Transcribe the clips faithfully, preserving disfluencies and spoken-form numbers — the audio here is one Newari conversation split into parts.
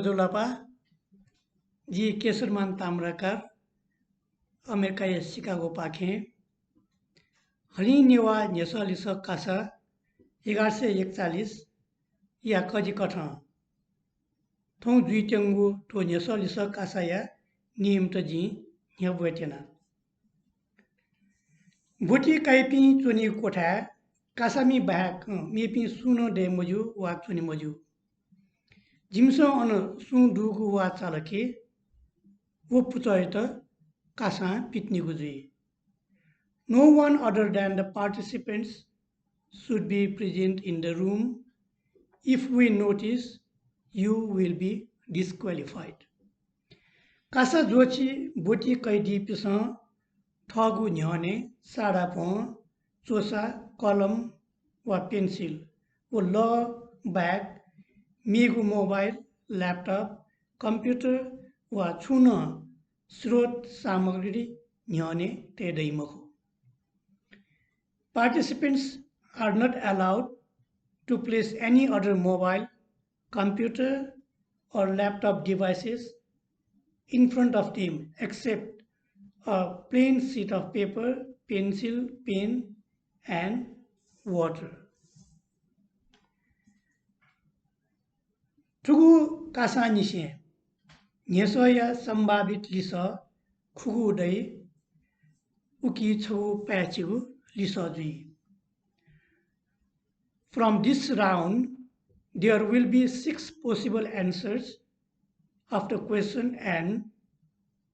ज्वजलपा, जि केशरमान ताम्राकार, अमेरिकाया सिकागोपाखें हलिं नेवाः न्ह्यसः लिसः कासा एघार सय एकचालिस या कजिकथं थौं जुइत्यंगु थ्व न्ह्यसः लिसः कासाया नियमत जिं न्ह्यब्वये त्यना। ब्वति काइपिं च्वनीगु क्वथाय् कासामि बाहेक मेपिं सुं नं दये मज्यू वा च्वने मज्यू। जिमिसं अन सुं दुगु वा चाल कि व पुचःयात कासां पितिनेगु जुइ। No one other than the participants should be present in the room. If we notice, you will be disqualified. Kasa ज्वःछि ब्वति कयादीपिन्सं थःगु न्ह्यःने सादापं, च्वसा, कलम वा पेन्सिल व लः बाहेक मेगु मोबाइल, ल्यापटप, कम्प्युटर वा छुं नं स्रोत सामग्री न्ह्यःने तये दइ मखु। Participants are not allowed to place any other mobile, computer or laptop devices in front of them except a plain sheet of paper, pencil, pen and water. थुगु कासांनिसें न्ह्यसःया सम्भावित लिसः खुगू दइ, उकी छगू पाय्‌छिगु लिसः जुइ। From this round, there will be six possible answers of the question and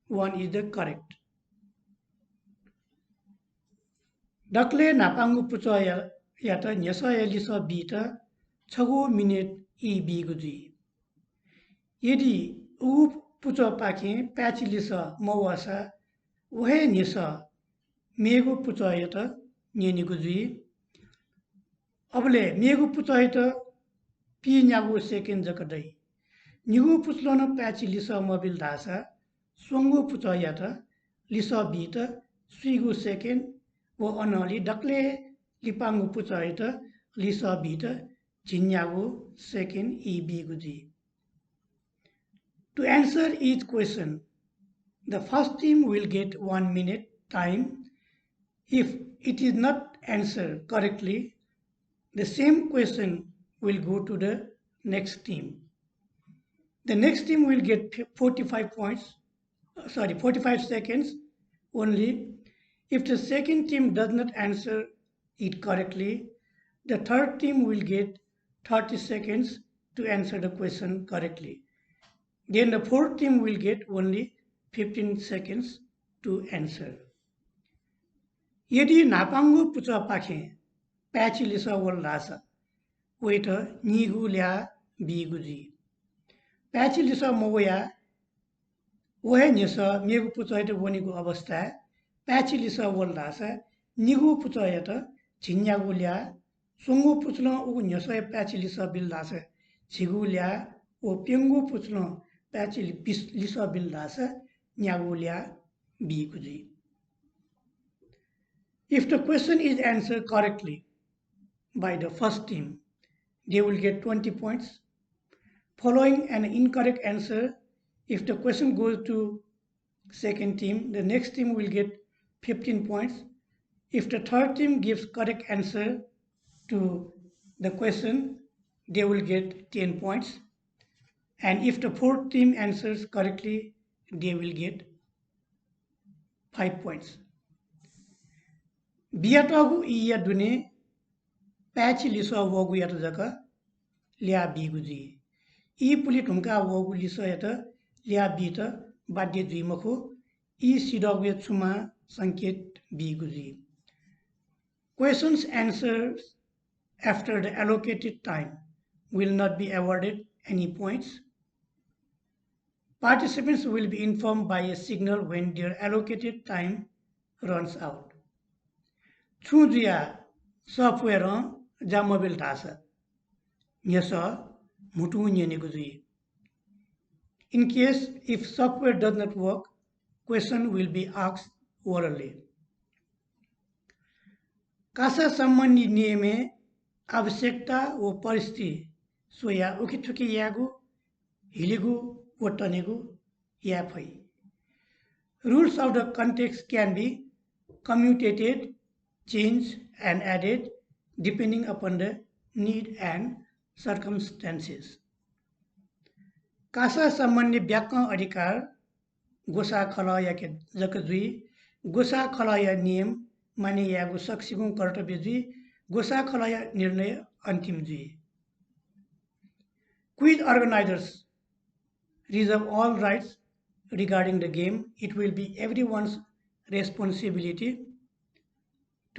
one is the correct. दकलय् न्हापांगु पुचःया-, यात न्ह्यसःया लिसः बीत छगू मिनेट ई बीगु जुइ। यदि उगु पुचःपाखें पाय्‌छि लिसः मवःसा व हे न्ह्यसः मेगु पुचःयात न्यनेगु जुइ। अबलय् मेगु पुचःयात पीन्यागू सेकेन्ड जक दइ। निगू पुचलं नं पाय्‌छि लिसः मबिल धाःसा स्वंगू पुचःयात लिसः बीत स्वीगू सेकेन्ड व अनंलि दकलय् लिपांगु पुचःयात लिसः बीत झिंन्यागू सेकेन्ड ई बीगु जुइ। To answer each question, the first team will get one minute time. If it is not answered correctly, the same question will go to the next team. The next team will get forty-five points, uh, sorry, forty-five seconds only. If the second team does not answer it correctly, the third team will get thirty seconds to answer the question correctly. Then the fourth team will get only fifteen seconds to answer. यदि न्हापांगु पुचःपाखें पाय्‌छि लिसः वल धाःसा वयात निगू ल्याः बीगु जुइ। पाय्‌छि लिसः मवयाः व हे न्ह्यसः मेगु पुचःयात वनीगु अवस्थाय् पाय्‌छि लिसः वल धाःसा निगू पुचःयात झिंन्यागू ल्याः, स्वंगू पुचलं उगु न्ह्यसःया पाय्‌छि लिसः बिल धाःसा झिगू ल्याः व प्यंगू पुचलं पाय्‌छि लि-, बिस-, लिसः बिल धाःसा न्यागू ल्याः बीगु जुइ। If the question is answered correctly by the first team, they will get twenty points. Following an incorrect answer, if the question goes to second team, the next team will get fifteen points. If the third team gives correct answer to the question, they will get ten points. And if the fourth team answers correctly, they will get five points. बियातःगु ईया दुने पाय्‌छि लिसः वःगुयात जक ल्याः बीगु जुइ। ई पुले धुंकाः वःगु लिसःयात ल्याः बीत बाध्य जुइ मखु। ई सिधःगुया छुमा संकेत बीगु जुइ। Questions answers after the allocated time will not be awarded any points. Participants will be informed by a signal when their allocated time runs out. छुं जुयाः सफ्टवेयरं ज्या मबिल धाःसा न्ह्यसः म्हुतुं न्यनेगु जुइ। In case if software does not work, question will be asked orally. Kasa सम्बन्धी नियमय् आवश्यकता व परिस्थिति स्वयाः उखेथुखे यायेगु, हिलेगु व तनेगु याये फइ। Rules of the contest can be commutated, changed and added depending upon the need and circumstances. Kasa सम्बन्धी ब्याक्कं अधिकार ग्वसाः खलःयाके जक जुइ। ग्वसाः खलःया नियम माने यायेगु सकसिगुं कर्तव्य जुइ। ग्वसाः खलःया निर्णय अन्तिम जुइ। Quiz organizers reserve all rights regarding the game. It will be everyone's responsibility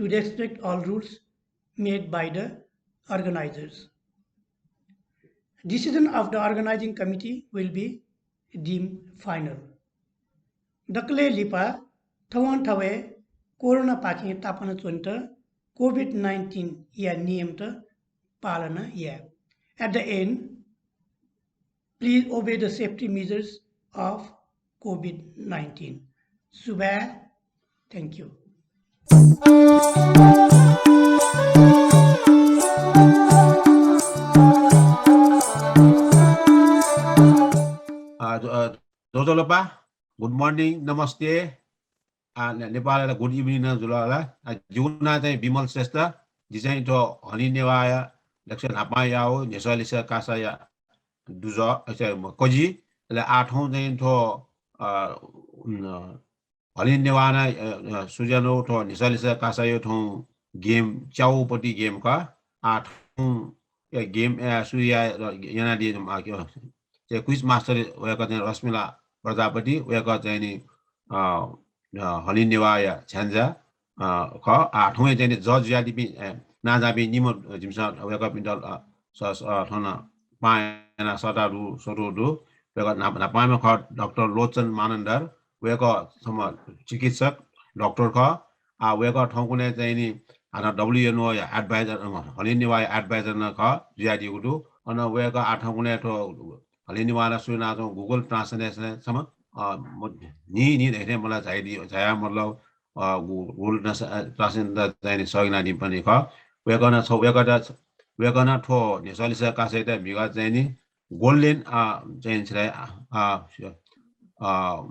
to respect all rules made by the organizers. Decision of the organizing committee will be deemed final. दकलय् लिपा थवंथवय् कोरोनापाखें तापाना च्वनेत COVID nineteen या नियमत पालना याये। At the end, please obey the safety measures of COVID nineteen. सुभाय्। Thank you. अ, अ, ज्वजलपा, good morning, नमस्ते। आ, ने-, नेपालय् ला good evening नं जुल होला। आ, जिगु नां चाहिँ विमल श्रेष्ठ। जि चाहिँ थ्व हलिं नेवाःया दकलय् न्हापांयागु न्ह्यसः लिसः कासाया दुजः, अ, कजि। अले आः थौं चाहिँ थ्व, अ, उम्, हलिं नेवाः नं, अ, अ, सुजनो थ्व न्ह्यसः लिसः कासाया थौं game, च्यागूपट्टि game खः। आः थौं ए game, ए, सुरु या-, यानादी, अ, के, ए, quiz master वय्कः चाहिँ रश्मिला प्रजापति, वय्कः चाहिँ नि, अ, अ, हलिं नेवाःया छ्याञ्जा, अ, खः। आः थौं चाहिँ नि judge जुयादीपिं, ए, नांजाःपिं निम्ह जिमिसं वय्कःपिन्त, अ, स-, स-, अ, थन पाहां यानाः सःता दु, सःतू दु। वय्कः न्हा-, न्हापांम्ह खः डाक्टर लोचन मानन्धर, वय्कः छम्ह चिकित्सक, डाक्टर खः। आः वय्कः थौंकन्हय् चाहिँ नि हानं WNO या advisor, अ, हलिं नेवाःया advisor नं खः, जुयादीगु दु। अन वय्कः आः थौंकन्हय् थ्व हलिं नेवाः नं सुरु यानाच्वंगु Google Translation छम्ह, अ, म-, न्हि, न्हि धइथें मला झायादी, झायाः मतलब, अ, Goo-, Google Trans-, अ, Translation चाहिँ नि सःगिनादीम्ह पनि खः। वय्कलं छ-, वय्कःत, वय्कलं थ्व न्ह्यसः लिसः कासायात म्हिगः चाहिँ नि Golden, अ, चाहिँ नि छलाइ, अ, अ,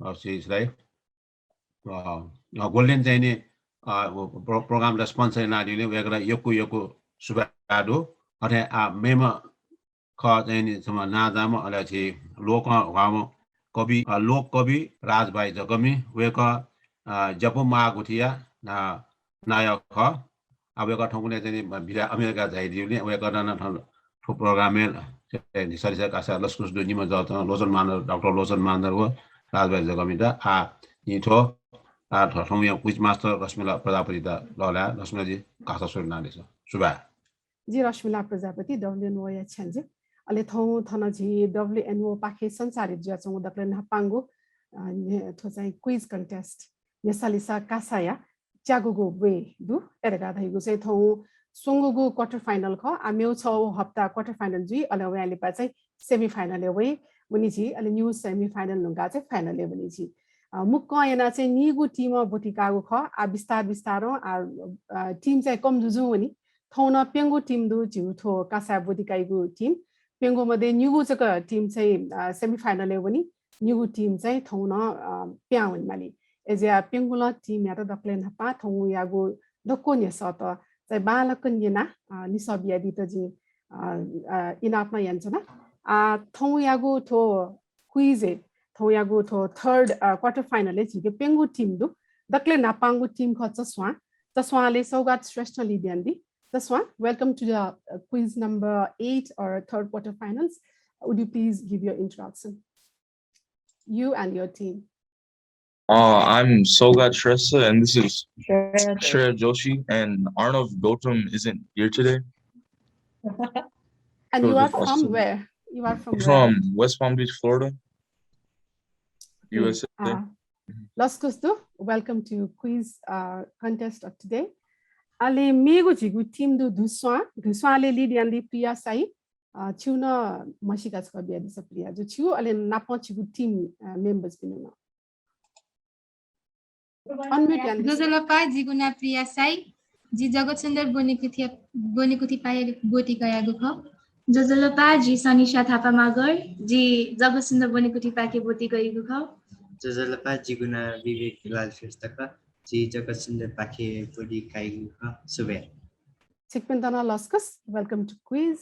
अ, छि-, छलाइ, अ, अ, Golden चाहिँ नि, अ, प्रो-, program ला sponsor यानादीगुलिं वय्कःयात यक्व यक्व सुभाय् दु। अथे आः मेम्ह खः चाहिँ नि छम्ह नांजाःम्ह, अले छि लोकंह्वाःम्ह कवि, अ, लोक कवि राजभाइ जकमि, वय्कः, अ, ज्यापु महागुथिया, अ, नायः खः। आः वय्कः थौंकन्हय् चाहिँ नि बिदा अमेरिका झायादीगुलिं वय्कलं नं थन थ्व program-य् न्ह्यसः लिसः कासा लसकुस दु। निम्ह जज लोचन मानन्धर, डाक्टर लोचन मानन्धर व राजभाइ जकमित। आः जिं थ्व, आः थ्व थौंया quiz master रश्मिला प्रजापतित लःल्हाये। रश्मिलाजी, कासा सुरु यानादिसँ। सुभाय्। जि रश्मिला प्रजापति, WNO या छ्याञ्जे। अले थौं थन झी WNO पाखें सञ्चालित जुयाच्वंगु दकलय् न्हापांगु, अ, न्ह्य-, थ्व चाहिँ quiz contest न्ह्यसः लिसः कासाया च्यागूगु ब्वय् दु। अय् धकाः धइगु चाहिँ थौं स्वंगूगु quarter final खः। आः मेगु छगू हप्ता quarter final जुइ, अले वयां लिपा चाहिँ semi final-य् वइ, वनी झी। अले निगू semi final धुंकाः चाहिँ final-य् वनी झी। अ, मुक्कं यानाः चाहिँ नीगू team ब्वति काःगु खः। आः बिस्तार बिस्तारं आः, अ, team चाहिँ कम जुजुं वनी। थौं नं प्यंगू team दु, झीगु थ्व कासाय् ब्वति काइगु team। प्यंगू मध्ये निगू जक team चाहिँ, अ, semi final-य् वनी, निगू team चाहिँ थौं नं, अ, पिहां वनेमाली। अय्जुयाः प्यंगुलं team-यात दकलय् न्हापां थौंयागु दक्व न्ह्यसःत चाहिँ बांलाक न्यनाः, अ, लिसः बियादीत जिं, अ, अ, इनाप नं यानाच्वना। आः थौंयागु थ्व quiz-य्, थौंयागु थ्व third, अ, quarter final-य् झीके प्यंगू team दु। दकलय् न्हापांगु team खः चस्वां। चस्वांले सौगात श्रेष्ठ लिधयादी। चस्वां, welcome to the, uh, quiz number eight or third quarter finals. Would you please give your introduction? You and your team. Uh, I'm Sogat Shrestha, and this is Shreya Joshi, and Arnav Gautam isn't here today. And you are from where? You are from where? From West Palm Beach, Florida, U S A. Ah, लसकुस दु, welcome to quiz, uh, contest of today. अले मेगु झीगु team दु धुस्वां, धुस्वांले lead यानादी प्रिया साई, अ, छिगु नं म्हसीका छकः बियादिसँ प्रिया। जु छिगु अले नापं छिगु team, अ, members पिने नं। Unmute यानादिसँ। ज्वजलपा, जिगु नां प्रिया साई। जि जगत सुन्दर ब्वनेकुथि, ब्वनेकुथिपाःया ब्वति कयागु खः। ज्वजलपा, जि सनिशा थापा मागर, जि जगतसुन्दर बोनीकुथीपाखे ब्वति कयागु खः। ज्वजलपा, जिगु नां विवेक दुलाल श्रेष्ठ खः, जि जगतसुन्दरपाखे ब्वति कयागु खः। सुभाय्। छिकपिन्त नं लसकुस, welcome to quiz।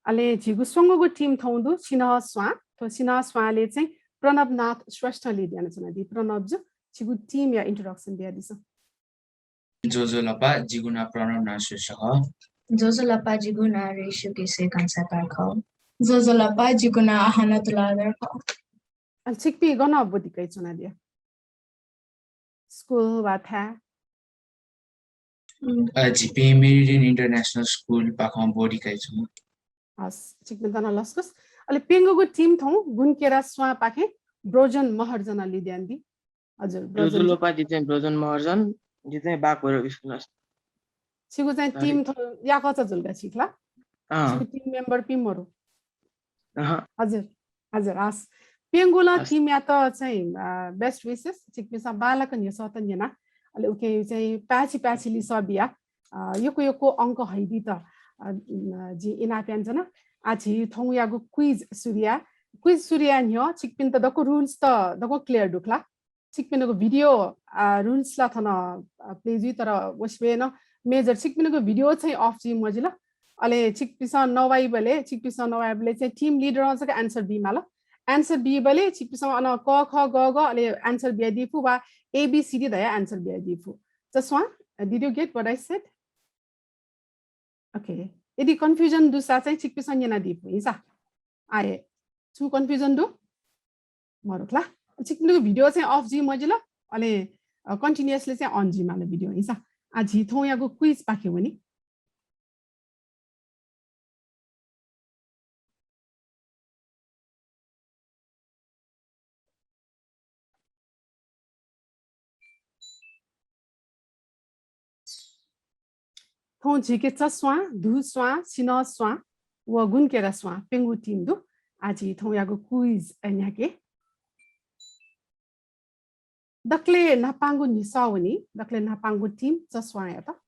अले झीगु स्वंगूगु team थौं दु, सिन्हः स्वां। थ्व सिन्हः स्वांले चाहिँ प्रणवनाथ श्रेष्ठ लिधयाना च्वनादी। प्रणवजु, झीगु team या introduction बियादिसँ। ज्वजलपा, जिगु नां प्रणवनाथ श्रेष्ठ खः। ज्वजलपा, जिगु नां रेशु केशरी कंसाकार खः। ज्वजलपा, जिगु नां आहाना तुलाधर खः। अले छिकपिं गन ब्वति कयाच्वनादिया? स्कुल वा थाय्? अ, झीपिं मेरिडियन International School पाखें ब्वति कयाच्वना। हस्, छिकपिन्त नं लसकुस। अले प्यंगूगु team थौं गुणकेरा स्वांपाखें ब्रोजन महर्जन लिधयानादी। हजुर, ब्रोजन। ज्वजलपा, जि चाहिँ ब्रोजन महर्जन, जि चाहिँ बाघभैरव स्कुल। छिगु चाहिँ sorry। Team थौं याकःचा जुल का छिकपिं ला? अँ। छिकु team member पिं मरु। अहँ। हजुर, हजुर, हस्। प्यंगू ला हस्। Team यात चाहिँ, अ, best wishes, छिकपिन्सं बांलाक न्ह्यसः त न्यना। अले उकिं चाहिँ पाय्छि पाय्छि लिसः बिया, अ, यक्व यक्व अंक हइदीत, अ, जिं इनाप यानाच्वना। आः झी थौंयागु quiz सुरु याये। Quiz सुरु याये न्ह्यः छिकपिन्त दक्व rules त दक्व clear दु खला? छिकपिनिगु video, अ, rules ला थन, अ, play जुइ, तर वसिबें नं major छिकपिनिगु video चाहिँ off जुइ मजिल। अले छिकपिन्सं नवाइबलय्, छिकपिन्सं नवाइबलय् चाहिँ team leader नं जक answer बीमाल। Answer बीबलय् छिकपिन्सं अन क, ख, ग, घ अले answer बियादी फु वा A B C D धयाः answer बियादी फु। चस्वां, did you get what I said? OK, यदि confusion दुसा चाहिँ छिकपिन्सं न्यनादी फु, हिंसा। आः, छुं confusion दु? मरु खला। छिकपिनिगु video चाहिँ off जुइ मजिल, अले, अ, continuously चाहिँ on जुइमाल video, हिंसा। आः झी थौंयागु quiz पाखे वनी। थौं झीके चस्वां, धुस्वां, सिन्हः स्वां व गुणकेरा स्वां प्यंगू team दु। आः झी थौंयागु quiz न्ह्याके। दकले न्हापांगु न्ह्यसः वनी, दकले न्हापांगु team चस्वांयात।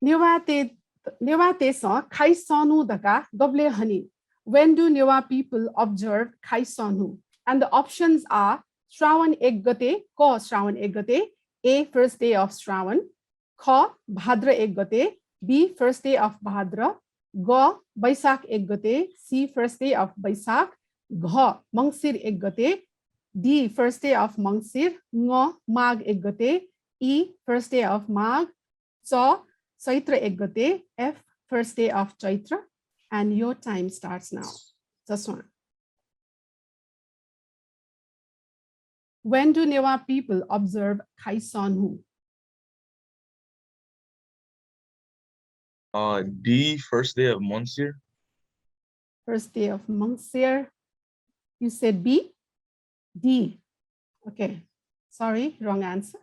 नेवाःतय्-, नेवाःतय्सं खाइ सःन्हु धकाः गबलय् Honey? When do Newa people observe खाइ सःन्हु? And the options are Shravan एक गते, क श्रावण एक गते, A first day of Shravan, ख भाद्र एक गते, B first day of भाद्र, ग वैशाख एक गते, C first day of वैशाख, घ मंसिर एक गते, D first day of Mangsir, ङ माघ एक गते, E first day of माघ, च चैत्र एक गते, F first day of Chaitra, and your time starts now. चस्वां। When do Newa people observe खाइ सःन्हु? Uh, D, first day of Monsir. First day of Monsir. You said B? D. Okay. Sorry, wrong answer.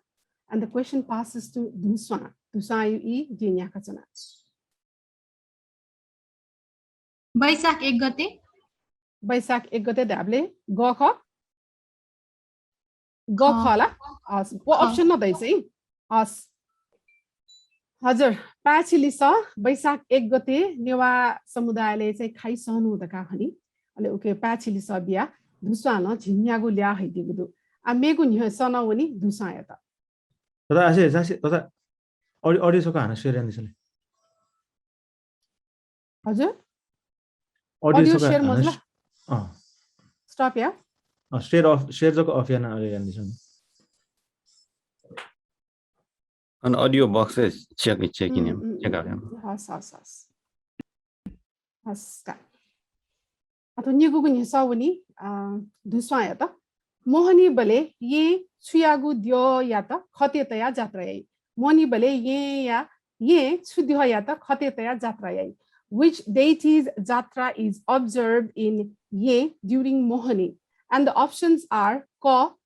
And the question passes to धुस्वां। धुस्वांया ई जिं न्ह्याकाच्वना। वैशाख एक गते। वैशाख एक गते धाःबलय् ग खः? ग अँ। खः ला? हस्, व अँ। Option नं दइछ है। हस्। हजुर, पाय्छि लिसः, वैशाख एक गते नेवाः समुदायले चाहिँ खाइ सःन्हु धकाः हनी। अले उके पाय्छि लिसः बिया धुस्वांलं झिंन्यागू ल्याः हइदीगु दु। आ, मेगु न्ह्यसः नं वनी धुस्वांयात। तता आसे, जासे, तता audio, audio छकः हानं share यानादिसँ ले। हजुर? Audio audio छकः share हानं मजला? स-, अँ। Stop या? अँ, share off, share जक off याना audio यानादिसँ नि। अन audio box चाहिँ check, check इन, हम्म, हम्म, check out हम्म। हस्, हस्, हस्। हस् का। अथवा निगूगु न्ह्यसः वनी, अ, धुस्वांयात। मोहनी बलय् यें छुयागु द्यःयात खतय् तयाः जात्रा याइ? मोहनी बलय् येंया, यें छु द्यःयात खतय् तयाः जात्रा याइ? Which deity's jatra is observed in यें during मोहनी? And the options are क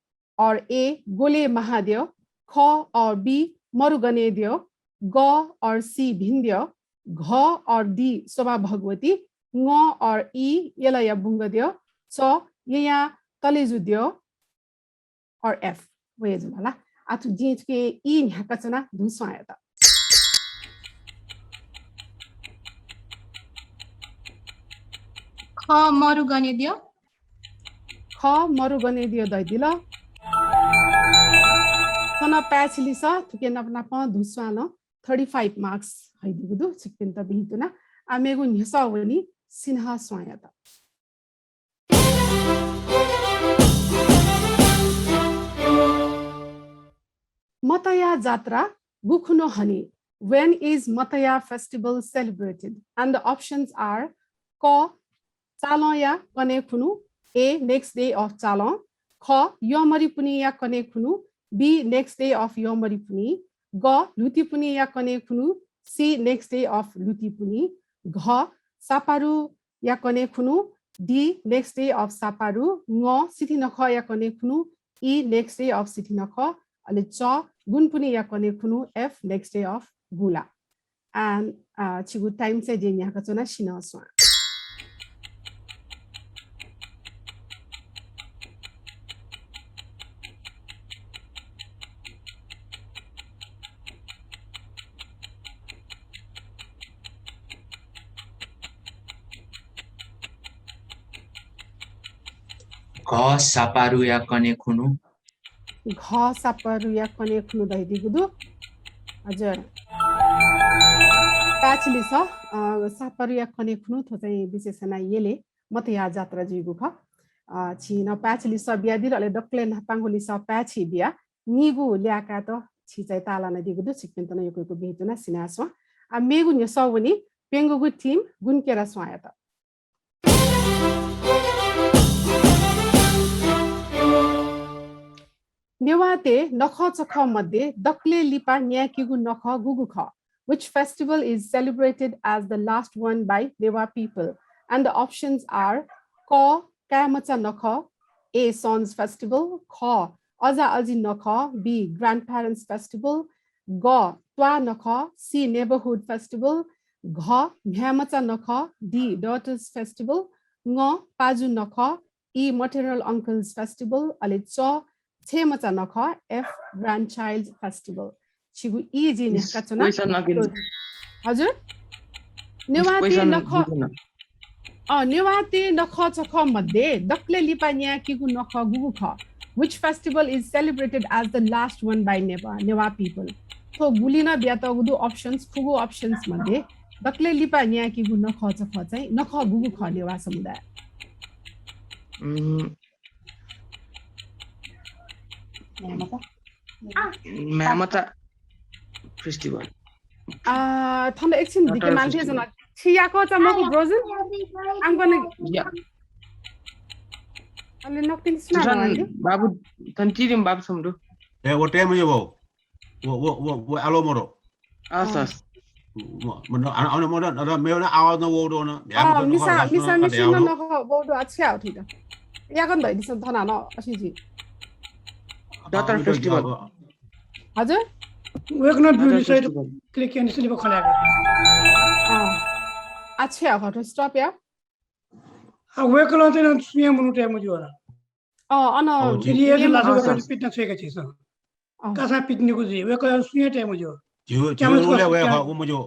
or A गोले महाद्यः, ख or B मरुगने द्यः, ग or C भिंद्यः, घ or D शोभा भगवती, ङ or E यलया बुंगद्यः, च येँया तलेजु द्यः, or F वये जुल ला। आः थु जिं थुके ई न्ह्याकाच्वना धुस्वांयात। ख मरु गनेद्यः। ख मरु गनेद्यः धयादिल। थन पाय्छि लिसः, थुके नाप नापं धुस्वांलं thirty five marks हइदीगु दु, छिकपिन्त बिहितुना। आः मेगु न्ह्यसः वनी सिन्हः स्वांयात। मतया जात्रा गुखुन्हु हनी? When is मतया festival celebrated? And the options are क, चालंया कन्हय् खुन्हु, A, next day of चालं, ख, यःमरिपुनिया कन्हय् खुन्हु, B, next day of यःमरिपुनि, ग, ल्हुतिपुनिया कन्हय् खुन्हु, C, next day of ल्हुतिपुनि, घ, सापारुया कन्हय् खुन्हु, D, next day of सापारु, ङ, सिथिनखःया कन्हय् खुन्हु, E, next day of सिथिनखः, अले च, गुनपुनिया कन्हय् खुन्हु, F, next day of गुला। And, अ, छिगु time चाहिँ जिं न्ह्याकाच्वना सिन्हः स्वां। घ, सापारुया कन्हय् खुन्हु। घ, सापारुया कन्हय् खुन्हु धयादीगु दु। हजुर। पाय्छि लिसः, अ, सापारुया कन्हय् खुन्हु, थ्व चाहिँ विशेष यानाः यलय् मतया जात्रा जुइगु खः। अ, छिं नं पाय्छि लिसः बियादिल, अले दकलय् न्हापांगु लिसः पाय्छि बियाः नीगु ल्याः कायेत छि चाहिँ ताःलानादीगु दु। छिकपिन्त नं यक्व यक्व बिहितुना सिन्हः स्वां। आः मेगु न्ह्यसः वनी प्यंगूगु team गुनकेरा स्वांयात। नेवाःतय् नखःचखः मध्ये दकलय् लिपा न्यायेकीगु नखः गुगु खः? Which festival is celebrated as the last one by Newa people? And the options are क, काय्‌मचा नखः, A, Sons Festival, ख, अजा अजि नखः, B, Grandparents Festival, ग, त्वाः नखः, C, Neighborhood Festival, घ, म्ह्याय्‌मचा नखः, D, Daughters Festival, ङ, पाजु नखः, E, Maternal Uncles Festival, अले च, छेँमचा नखः, F, Grandchild Festival। छिगु ई जिं न्ह्याकाच्वना। Question नकिन। हजुर? नेवाःतय् question नखः, नकिन। अँ, नेवाःतय् नखःचखः मध्ये दकलय् लिपा न्यायेकीगु नखः गुगु खः? Which festival is celebrated as the last one by Newa, Newa people? थ्व गुलि नं बियातःगु दु options, फुगु options मध्ये दकलय् लिपा न्यायेकीगु नखःचखः चाहिँ नखः गुगु खः नेवाः समुदाय? उम्, म्ह्याय्‌मचा। म्ह्याय्‌मचा festival। अ, थन एकछिन धिके माल थें च्वना। छि याकःचा मखु ब्रोजन? I'm gonna, या। अले नकतिनि सुना बाबु, थन तिरिम बाबु छम्ह दु। ए, व time यो वो। वो, वो, वो, वो आलो मरो। हस्, हस्। म, म, न, अन, अन, मरो, न, मेवना आवाज न वो दो न। अ, मिसा, मिसा, मिसी न, न, वो दो, अच्छा, ठीक है। याकन धइदिसँ थन न, असिजि। Daughter festival। हजुर? Woken Daughter festival। Click and sleep खला। अ, अच्छा, हट, stop या। आ, वेकन तेन सुया मनु time जो रा। अ, अन अ, जी। Area नियम लासा अ, वेकन पिटना छेका छिस। अ। कासा पिटनीगु जी, वेकन सुया time जो। ज्यू, क्या ज्यू, मतलब उले वे क्या? खः, उ मजो।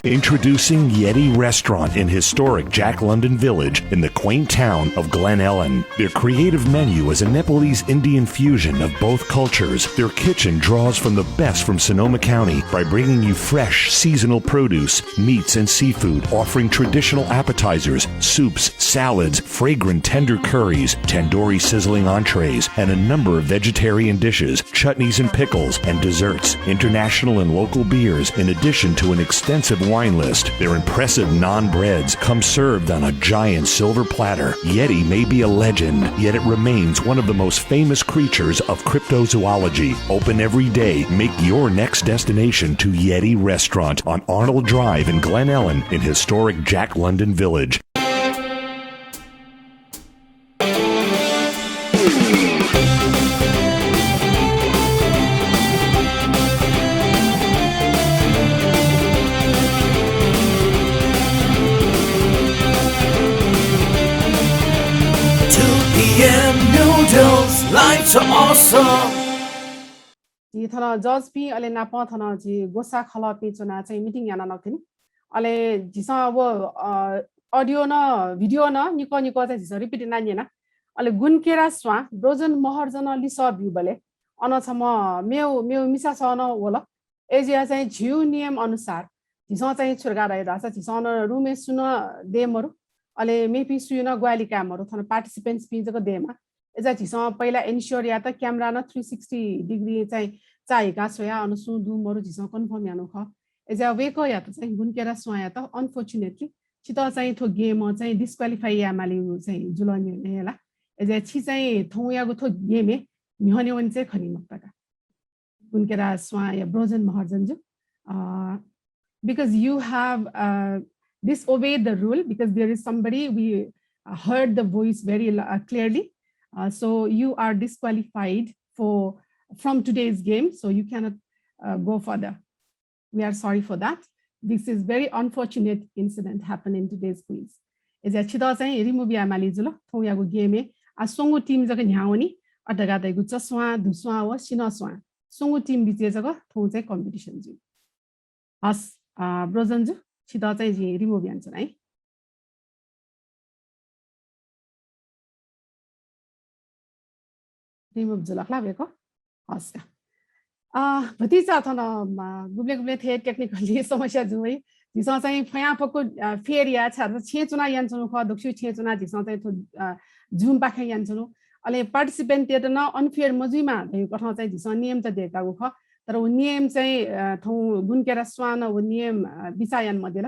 Introducing Yeti Restaurant in historic Jack London Village in the quaint town of Glen Ellen. Their creative menu is a Nepalese Indian fusion of both cultures. Their kitchen draws from the best from Sonoma County by bringing you fresh seasonal produce, meats, and seafood, offering traditional appetizers, soups, salads, fragrant tender curries, tandoori sizzling entrees, and a number of vegetarian dishes, chutneys and pickles, and desserts. International and local beers, in addition to an extensive wine list. Their impressive naan breads come served on a giant silver platter. Yeti may be a legend, yet it remains one of the most famous creatures of cryptozoology. Open every day. Make your next destination to Yeti Restaurant on Arnold Drive in Glen Ellen in historic Jack London Village. Two P M Noodles, life so awesome. झी थन जजपिं अले नाप थन झी ग्वसाः खलःपिं च्वनाः चाहिँ मिटिङ याना नकतिनि। अले झीसं व, अ, अडियो न, भिडियो न निकः निकः चाहिँ झीसं रिपिट याना न्यना। अले गुनकेरा स्वां ब्रोजन महर्जनं लिसः ब्यूबलय् अन छम्ह मेव, मेव मिसा सः नं वल। अय्‌जुया चाहिँ झीगु नियम अनुसार झीसं चाहिँ छु धकाः धाये धाःसा झीसं अन रुमय् सुं नं दये मरु, अले मेपिं सुयां नं ग्वाहालि काये मरु, थन पार्टिसिपेन्ट्सपिं जक दयेमाः। अय्‌जुया झीसं पहिला एन्स्योर यात क्यामेरा नं थ्री सिक्सटी डिग्री चाहिँ चाःहिका स्वयाः अन सुं दु मरु झीसं कन्फर्म यानागु खः। अय्‌जुया वय्‌कःयात चाहिँ गुनकेरा स्वांयात अनफोर्चुनेटली छितः चाहिँ थ्व गेमं चाहिँ डिस्क्वालिफाई यायेमालीगु चाहिँ जुल निर्णय ला। अय्‌जुया छि चाहिँ थौंयागु थ्व गेमय् न्ह्यःने वने चाहिँ खनी मखुत का। गुनकेरा स्वांया ब्रोजन महर्जन जु, अ, because you have, uh, disobeyed the rule, because there is somebody, we, uh, heard the voice very lo-, uh, clearly. Uh, so you are disqualified for, from today's game, so you cannot, uh, go further. We are sorry for that. This is very unfortunate incident happened in today's quiz. अय्‌जुया छितः चाहिँ रिमुभ यायेमाली जुल थौंयागु गेमय्। आ, स्वंगू टिम जक न्ह्यावनी, अ, धकाः धइगु चस्वां, धुस्वां व सिन्हःस्वां। स्वंगू टिम बिचय् जक थौं चाहिँ कम्पिटिसन जुइ। हस्, अ, ब्रोजन जु, छितः चाहिँ जिं रिमुभ यानाच्वना है। रिमुभ जुल खला वय्‌कः। हस् का। अ, भतिचा थन, अ, गुबलें गुबलें थें टेक्निकल्ली समस्या जू वइ। झीसं चाहिँ फयां फक्व, अ, फेर याये छाय् छेँय् च्वनाः यानाच्वनागु खः, दक्वसिगु छेँय् च्वनाः झीसं चाहिँ थ्व, अ, Zoom पाखें यानाच्वनागु। अले पार्टिसिपेन्टतय्‌त नं अनफेयर मजुइमा धइगु कथं चाहिँ झीसं नियम त दय्‌कागु खः। तर व नियम चाहिँ, अ, थौं गुनकेरा स्वां नं व नियम, अ, बिचाः याना मदिल।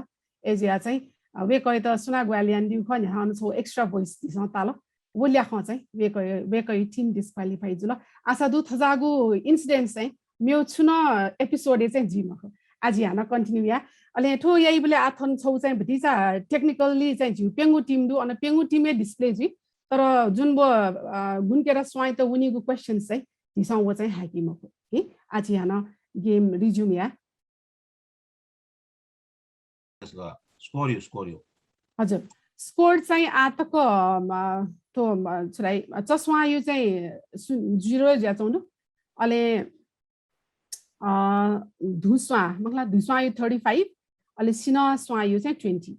अय्‌जुया चाहिँ, अ, वय्‌कःयात सुनां ग्वाहालि यानादीगु खः न्ह्याः अन छगू एक्स्ट्रा भोइस झीसं ताल। व ल्याखं चाहिँ वय्‌कः, वय्‌कःया टिम डिस्क्वालिफाई जुल। आशा दु थज्याःगु इन्सिडेन्ट चाहिँ मेव छुं नं एपिसोडय् चाहिँ जुइ मखु। आः झी हानं कन्टिन्यू या। अले थ्व याइबलय् आः थन छगू चाहिँ भतिचा टेक्निकल्ली चाहिँ झीगु प्यंगू टिम दु, अन प्यंगू टिम हे डिस्प्ले जुइ। तर जुन व, अ, गुनकेरा स्वांयात वनीगु क्वेश्चन्स चाहिँ झीसं व चाहिँ हाइकी मखु। हि, आः झी हानं गेम रिज्युम या। स्कोर यो, स्कोर यो। हजुर, स्कोर चाहिँ आः तक, अ, थ्व, अ, छु धाइ, चस्वांया चाहिँ सु-, जिरो जुयाच्वंगु दु। अले, अ, धुस्वां, मतलब धुस्वांया थर्टी फाइभ, अले सिन्हःस्वांया चाहिँ ट्वेन्टी।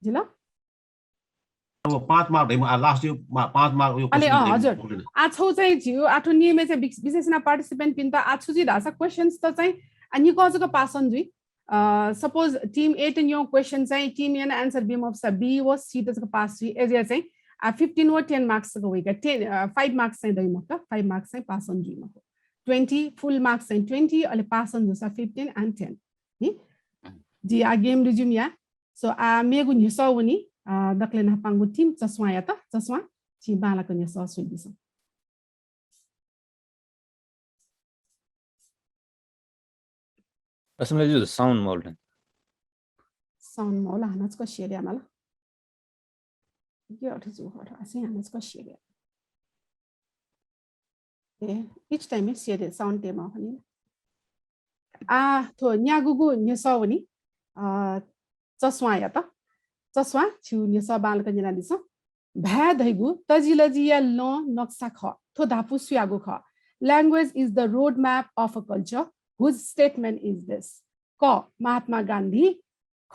जिल? अब पाँच मार्क धइगु, आ, लास्ट यो मा-, पाँच मार्क यो अले, question अँ, धइगु हजुर। बोल्नु न। आः छगू चाहिँ झीगु आः थ्व नियमय् चाहिँ विश-, विशेष यानाः पार्टिसिपेन्टपिन्त आः छु जुइ धाःसा क्वेश्चन्स त चाहिँ, आ, निकः जक पास याना जुइ। अ, सपोज टिम एट यंगु क्वेश्चन चाहिँ टिम एन आन्सर बी मफुसा बी व सी त जक पास जुइ। अय्‌जुया चाहिँ, आ, फिफ्टिन व टेन मार्क्स जक वइका, टेन, अ, फाइभ मार्क्स चाहिँ दइ मखुत, फाइभ मार्क्स चाहिँ पास याना जुइ मखु। ट्वेन्टी, फुल मार्क्स चाहिँ ट्वेन्टी, अले पास याना जूसा फिफ्टिन and टेन। नि? जी, आः गेम रिज्युम या। So, आः मेगु न्ह्यसः वनी, अ, दकलय् न्हापांगु टिम चस्वांयात, चस्वां, छिं बांलाक न्ह्यसः स्वयादिसँ। असलय् जु साउन्ड मौल। साउन्ड मौल, हानं छकः सेले यानाः ला। यो अथे जु, अथे आसें हानं छकः सेले या। ए, इच टाइम हे सेले, साउन्ड तये माः खनी। आः, थ्व न्यागूगु न्ह्यसः वनी, अ, चस्वांयात। चस्वां, छिगु न्ह्यसः बांलाक न्यनादिसँ। भाय् धइगु तजिलजिया लं नक्सा खः। थ्व धापू सुयागु खः? Language is the road map of a culture. Whose statement is this? क, महात्मा गान्धी,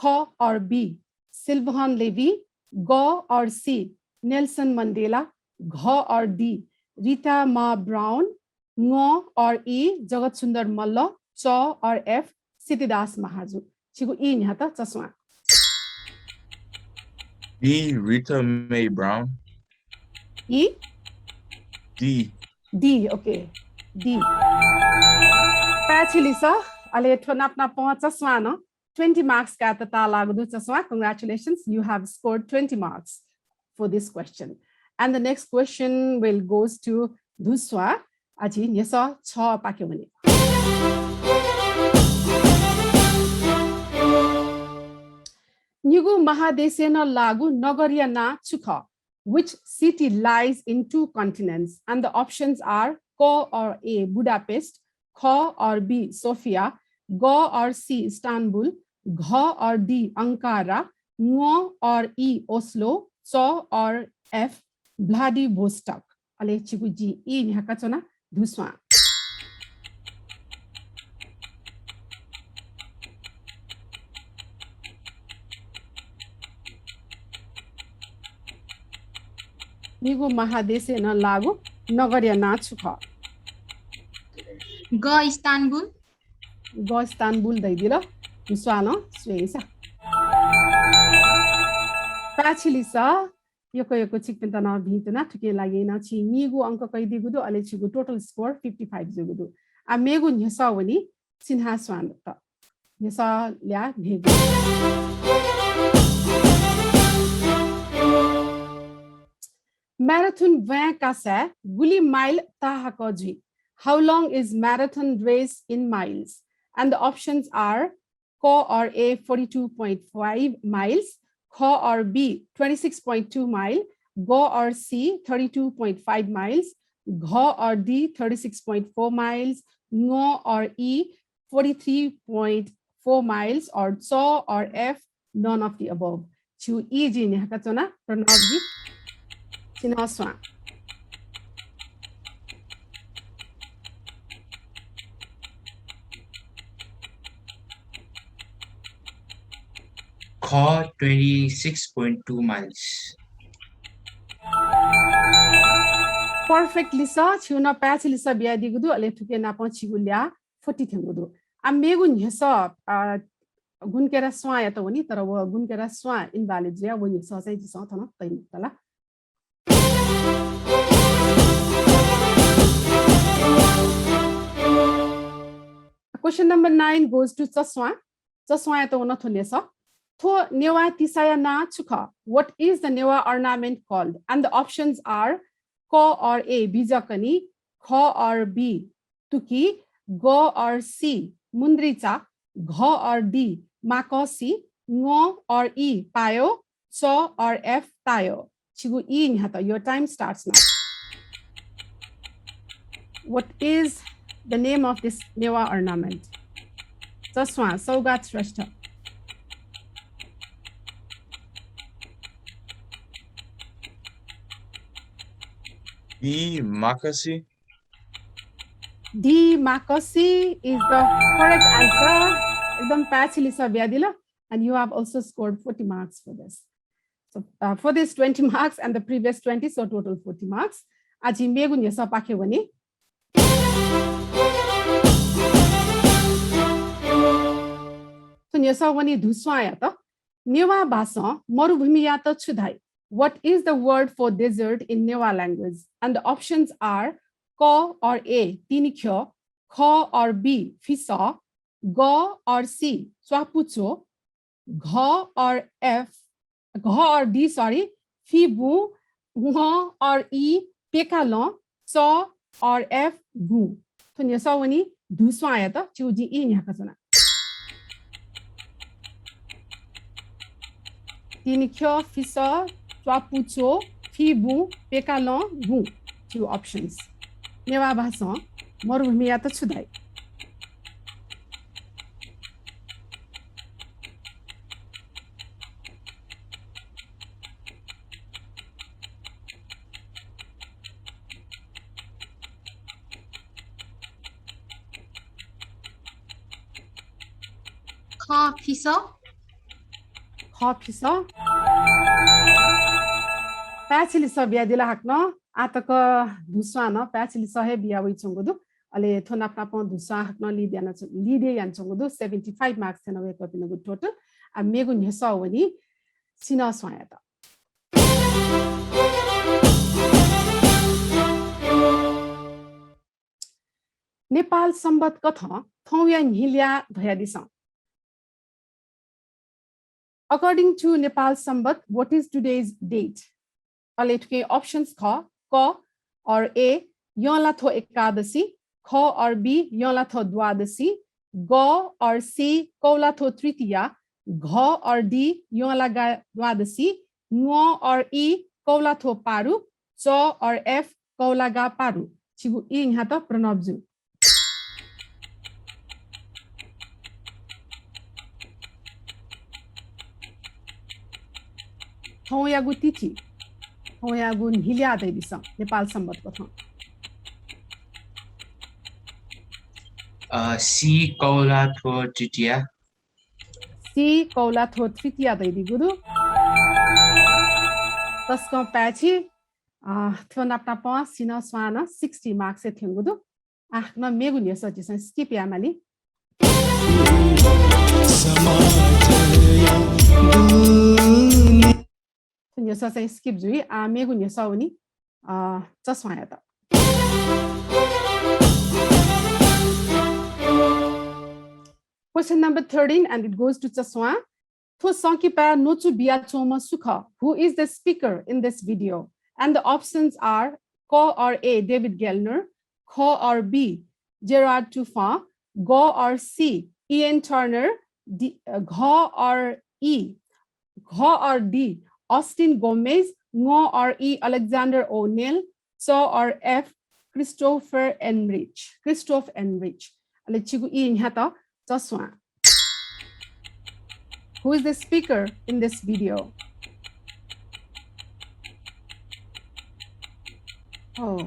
ख or B, सिल्वहन लेवी, ग or C, नेल्सन मण्डेला, घ or D, रिता मा ब्राउन, ङ or E, जगत सुन्दर मल्ल, च or F, सिद्धिदास महाजु। छिगु ई न्ह्यात चस्वां। B, Rita Mae Brown. E? D. D, okay. D। पाय्छि लिसः, अले थ्व नाप नापं चस्वां नं twenty marks कायेत ताःलाःगु दु चस्वां। Congratulations, you have scored twenty marks for this question. And the next question will goes to धुस्वां। आः झी न्ह्यसः छपाखे वने। निगू महादेशय् नं लाःगु नगरया नां छु खः? Which city lies in two continents? And the options are क or A, Budapest, ख or B, Sofia, ग or C, Istanbul, घ or D, Ankara, ङ or E, Oslo, च or F, Vladivostok। अले छिगु जिं ई न्ह्याकाच्वना, धुस्वां। निगू महादेशय् नं लाःगु नगरया नां छु खः? ग, इस्तानबुल। ग, इस्तानबुल धयादिल। धुस्वां नं स्वयेसा। पाय्छि लिसः। यक्व यक्व छिकपिन्त नं भिंतुना। थुकिया लागि नं छिं निगू अंक कयादीगु दु, अले छिगु total score fifty five जूगु दु। आः मेगु न्ह्यसः वनी, चिन्हास्वांयात। न्ह्यसः ल्याः मेगु। Marathon ब्वाँय् कासाय् गुलि mile ताहाकः जुइ? How long is marathon race in miles? And the options are क or A, forty two point five miles, ख or B, twenty six point two mile, ग or C, thirty two point five miles, घ or D, thirty six point four miles, ङ or E, forty three point four miles, or च or F, none of the above। छिगु ई जिं न्ह्याकाच्वना, प्रणवजी। चिन्हास्वां। ख, twenty six point two miles। Perfect लिसः, छिगु नं पाय्छि लिसः बियादीगु दु, अले थुकिया नापं छिगु ल्याः forty थ्यंगु दु। आः मेगु न्ह्यसः, अ, गुणकेरा स्वांयात वनी, तर व गुणकेरा स्वां invalid जुयाः व न्ह्यसः चाहिँ जिसं थन तये मखुत ला। Question number nine goes to चस्वां। चस्वांयात वन थ्व न्ह्यसः। थ्व नेवाः तिसाया नां छु खः? What is the Newah ornament called? And the options are क or A, बिजकनी, ख or B, तुकी, ग or C, मुन्द्रिचा, घ or D, माकसि, ङ or E, पायो, च or F, तायो। छिगु ई न्ह्यात। Your time starts now। What is the name of this Newah ornament? चस्वां, सौगात श्रेष्ठ। B, माकसि। D, Maksi is the correct answer। एकदम पाय्छि लिसः बियादिल, and you have also scored forty marks for this। So, uh, for this twenty marks and the previous twenty, so total forty marks। आः झी मेगु न्ह्यसःपाखे वने। थ्व न्ह्यसः वनी धुस्वांयात। नेवाः भासं मरुभूमियात छु धाइ? What is the word for desert in Newa language? And the options are क or A, तिनिख्यः, ख or B, फिसः, ग or C, च्वापुचो, घ or F, घ or D, sorry, फिबुँ, ङ or E, पेकालं, च or F, गुँ। थ्व न्ह्यसः वनी धुस्वांयात। छिगु जिं ई न्ह्याकाच्वना। तिनिख्यः, फिसः, च्वापुचो, फिबुँ, पेकालं, गुँ। छिगु options। नेवाः भासं मरुभूमियात छु धाइ? ख फिसः। ख फिसः। पाय्छि लिसः बियादिल हाकनं। आः तक धुस्वां नं पाय्छि लिसः हे बिया वइच्वंगु दु। अले थ्व नाप नापं धुस्वां हाकनं lead याना, lead यानाच्वंगु दु। Seventy five marks थें वय्कःपिनिगु total। आः मेगु न्ह्यसः वनी सिन्हःस्वांयात। नेपाल संवत कथं थौंया न्हिल्याः धयादिसँ। According to Nepal Samvat, what is today's date? अले थुके options खः, क or A, यंलाथ्व एकादशी, ख or B, यंलाथ्व द्वादशी, ग or C, कौलाथ्व तृतीया, घ or D, यंलागा द्वादशी, ङ or E, कौलाथ्व पारु, च or F, कौलागा पारु। छिगु ई न्ह्यात प्रणव जु। थौंयागु तिथि, थौंयागु न्हिल्याः धयादिसँ, नेपाल संवत कथं। अ, C कौलाथ्व तृतीया। C कौलाथ्व तृतीया धयादीगु दु। तसकं पाय्छि, अ, थ्व नाप नापं सिन्हःस्वां नं sixty marks-य् थ्यंगु दु। आः हाकनं मेगु न्ह्यसः झीसं skip यायेमाली। थ्व न्ह्यसः चाहिँ skip जुइ। आः मेगु न्ह्यसः वनी, अ, चस्वांयात। Question number thirteen and it goes to चस्वां। थ्व संकिपाय् न्वचु बियाच्वंम्ह सु खः? Who is the speaker in this video? And the options are क or A, David Gellner, ख or B, Gerard Tuffin, ग or C, Ian Turner, D, अ, घ or E, घ or D, Austin Gomez, ङ or E, Alexander O'Neil, च or F, Christopher Enrich, Christoph Enrich। अले छिगु ई न्ह्यात चस्वां। Who is the speaker in this video? Oh.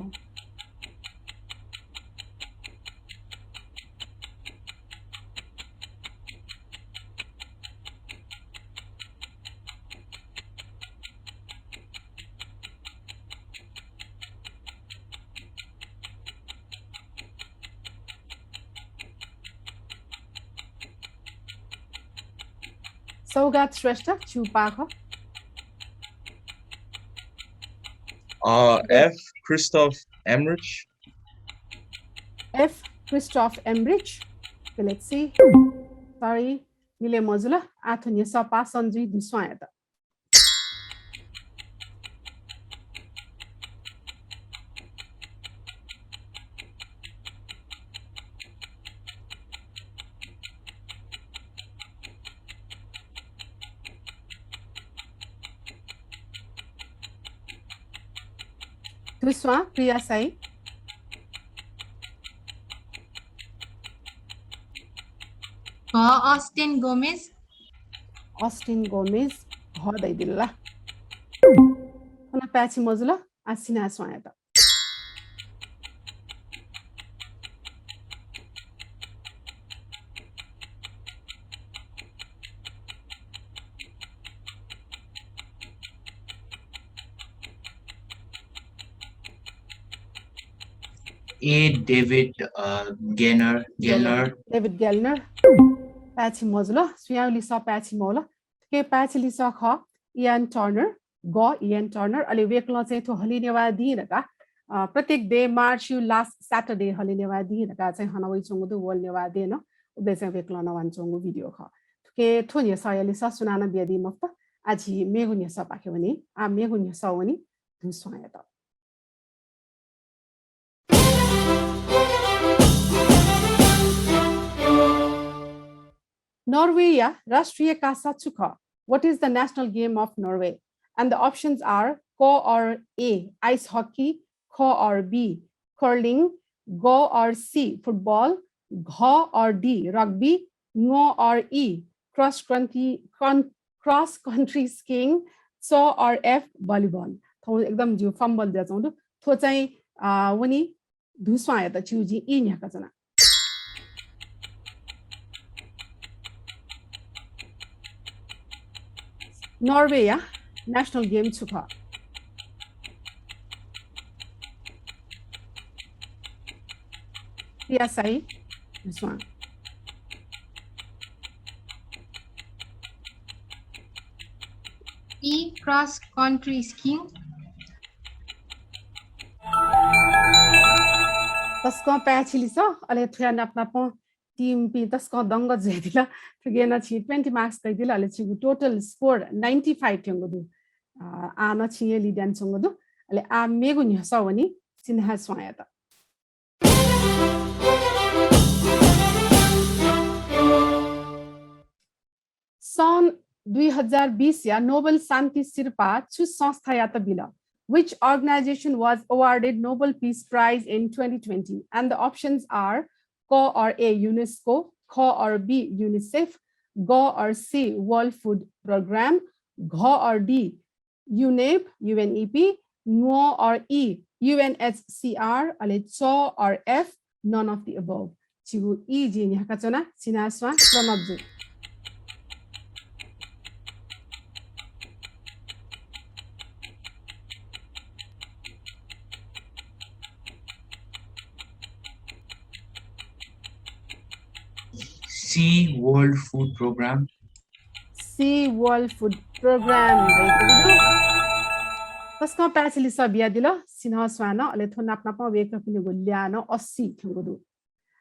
सौगात श्रेष्ठ, छिगु पाः खः। अ, F, Christoph Emrich। F, Christoph Emrich। Okay, let's see। Sorry, मिले मजुल। आः थ्व न्ह्यसः पास जुइ धुस्वांयात। धुस्वां, प्रिया साई। घ, Austin Gomez। Austin Gomez, घ धयादिल ला। थन पाय्छि मजुल, आः सिन्हःस्वांयात। A, David, a, Gellner, Gellner। David Gellner। पाय्छि मजुल, सुयां लिसः पाय्छि मवल। थुके पाय्छि लिसः खः Ian Turner, ग Ian Turner। अले वय्कलं चाहिँ थ्व हलिं नेवाः दिं धकाः, अ, प्रत्येक day March-या last Saturday हलिं नेवाः दिं धकाः चाहिँ हना वइच्वंगु दु, World नेवाः day नं। उबलय् चाहिँ वय्कलं नवानाच्वंगु video खः। थुके थ्व न्ह्यसःया लिसः सुनानं बियादी मफुत। आः झी मेगु न्ह्यसःपाखे वने। आः मेगु न्ह्यसः वनी धुस्वांयात। नर्वेया राष्ट्रिय कासा छु खः? What is the national game of Norway? And the options are क or A, ice hockey, ख or B, curling, ग or C, football, घ or D, rugby, ङ or E, cross country, con-, cross country skiing, च or F, volleyball। थौं एकदम जिगु fumble जुयाच्वंगु दु। थ्व चाहिँ, अ, वनी धुस्वांयात। छिगु जिं ई न्ह्याकाच्वना। नर्वेया national game छु खः? प्रिया साई Swan. B, cross country skiing. तसकं पाय्छि लिसः, अले थुया नाप नापं team पिं तसकं दंग जुयादिल। थुके नं छिं twenty marks कयादिल, अले छिगु total score ninety five थ्यंगु दु। अ, आः नं छिं हे lead यानाच्वंगु दु। अले आः मेगु न्ह्यसः वनी सिन्हा स्वांयात। सन् दुई हजार बिस या नोबेल शान्ति सिरपाः छु संस्थायात bill? Which organization was awarded Nobel Peace Prize in twenty twenty? And the options are क or A, UNESCO, ख or B, UNICEF, ग or C, World Food Program, घ or D, UNEP, UNEP, ङ or E, UNHCR, अले च or F, none of the above। छिगु ई जिं न्ह्याकाच्वना, सिन्हा स्वां, प्रणव जु। C, World Food Program. C, World Food Program धइगु दु। तसकं पाय्छि लिसः बियादिल सिन्हा स्वां नं, अले थ्व नाप नापं वय्कःपिनिगु ल्याः नं अस्सी थ्यंगु दु।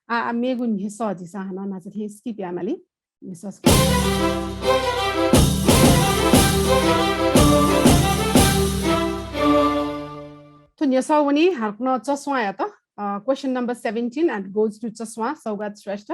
आः, आः मेगु न्ह्यसः झीसं हानं न्हाचः थें skip यायेमाली। न्ह्यसः skip। थ्व न्ह्यसः वनी हाकनं चस्वांयात, अ, question number seventeen and goes to चस्वां सौगात श्रेष्ठ।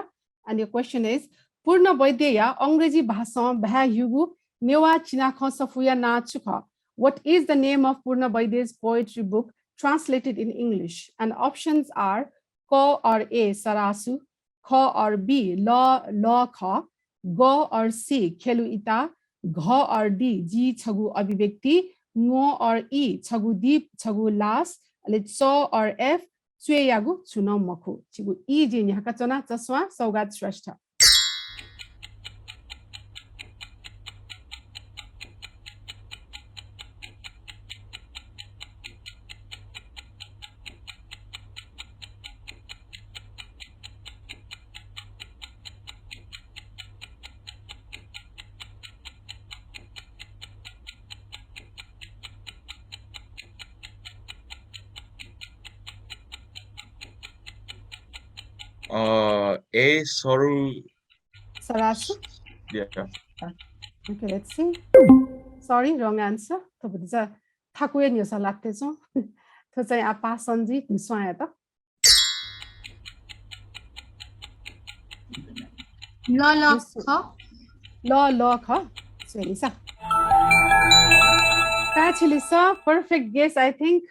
And your question is, पूर्ण वैद्यया अंग्रेजी भाषां भाय् ह्यूगु नेवाः चिनाखँ सफूया नां छु खः? What is the name of पूर्ण वैद्य's poetry book translated in English? And options are क or A, सरासु, ख or B, ल, लःख, ग or C, खेलु इता, घ or D, जी छगू अभिव्यक्ति, ङ or E, छगू दीप, छगू लास, अले च or F, च्वय्यागु छुं नं मखु। छिगु ई जिं न्ह्याकाच्वना चस्वां सौगात श्रेष्ठ। अ, A, सरु, सरासु। Yeah. Okay, let's see. Sorry, wrong answer. थ्व भतिचा थाकुया न्ह्यसः लात्ते च्वं। थ्व चाहिँ आपाः सन्जी न्ह्यसःयात। ल, ल, ख। ल, लःख। च्वय् लिसः। पाय्छि लिसः, perfect guess, I think।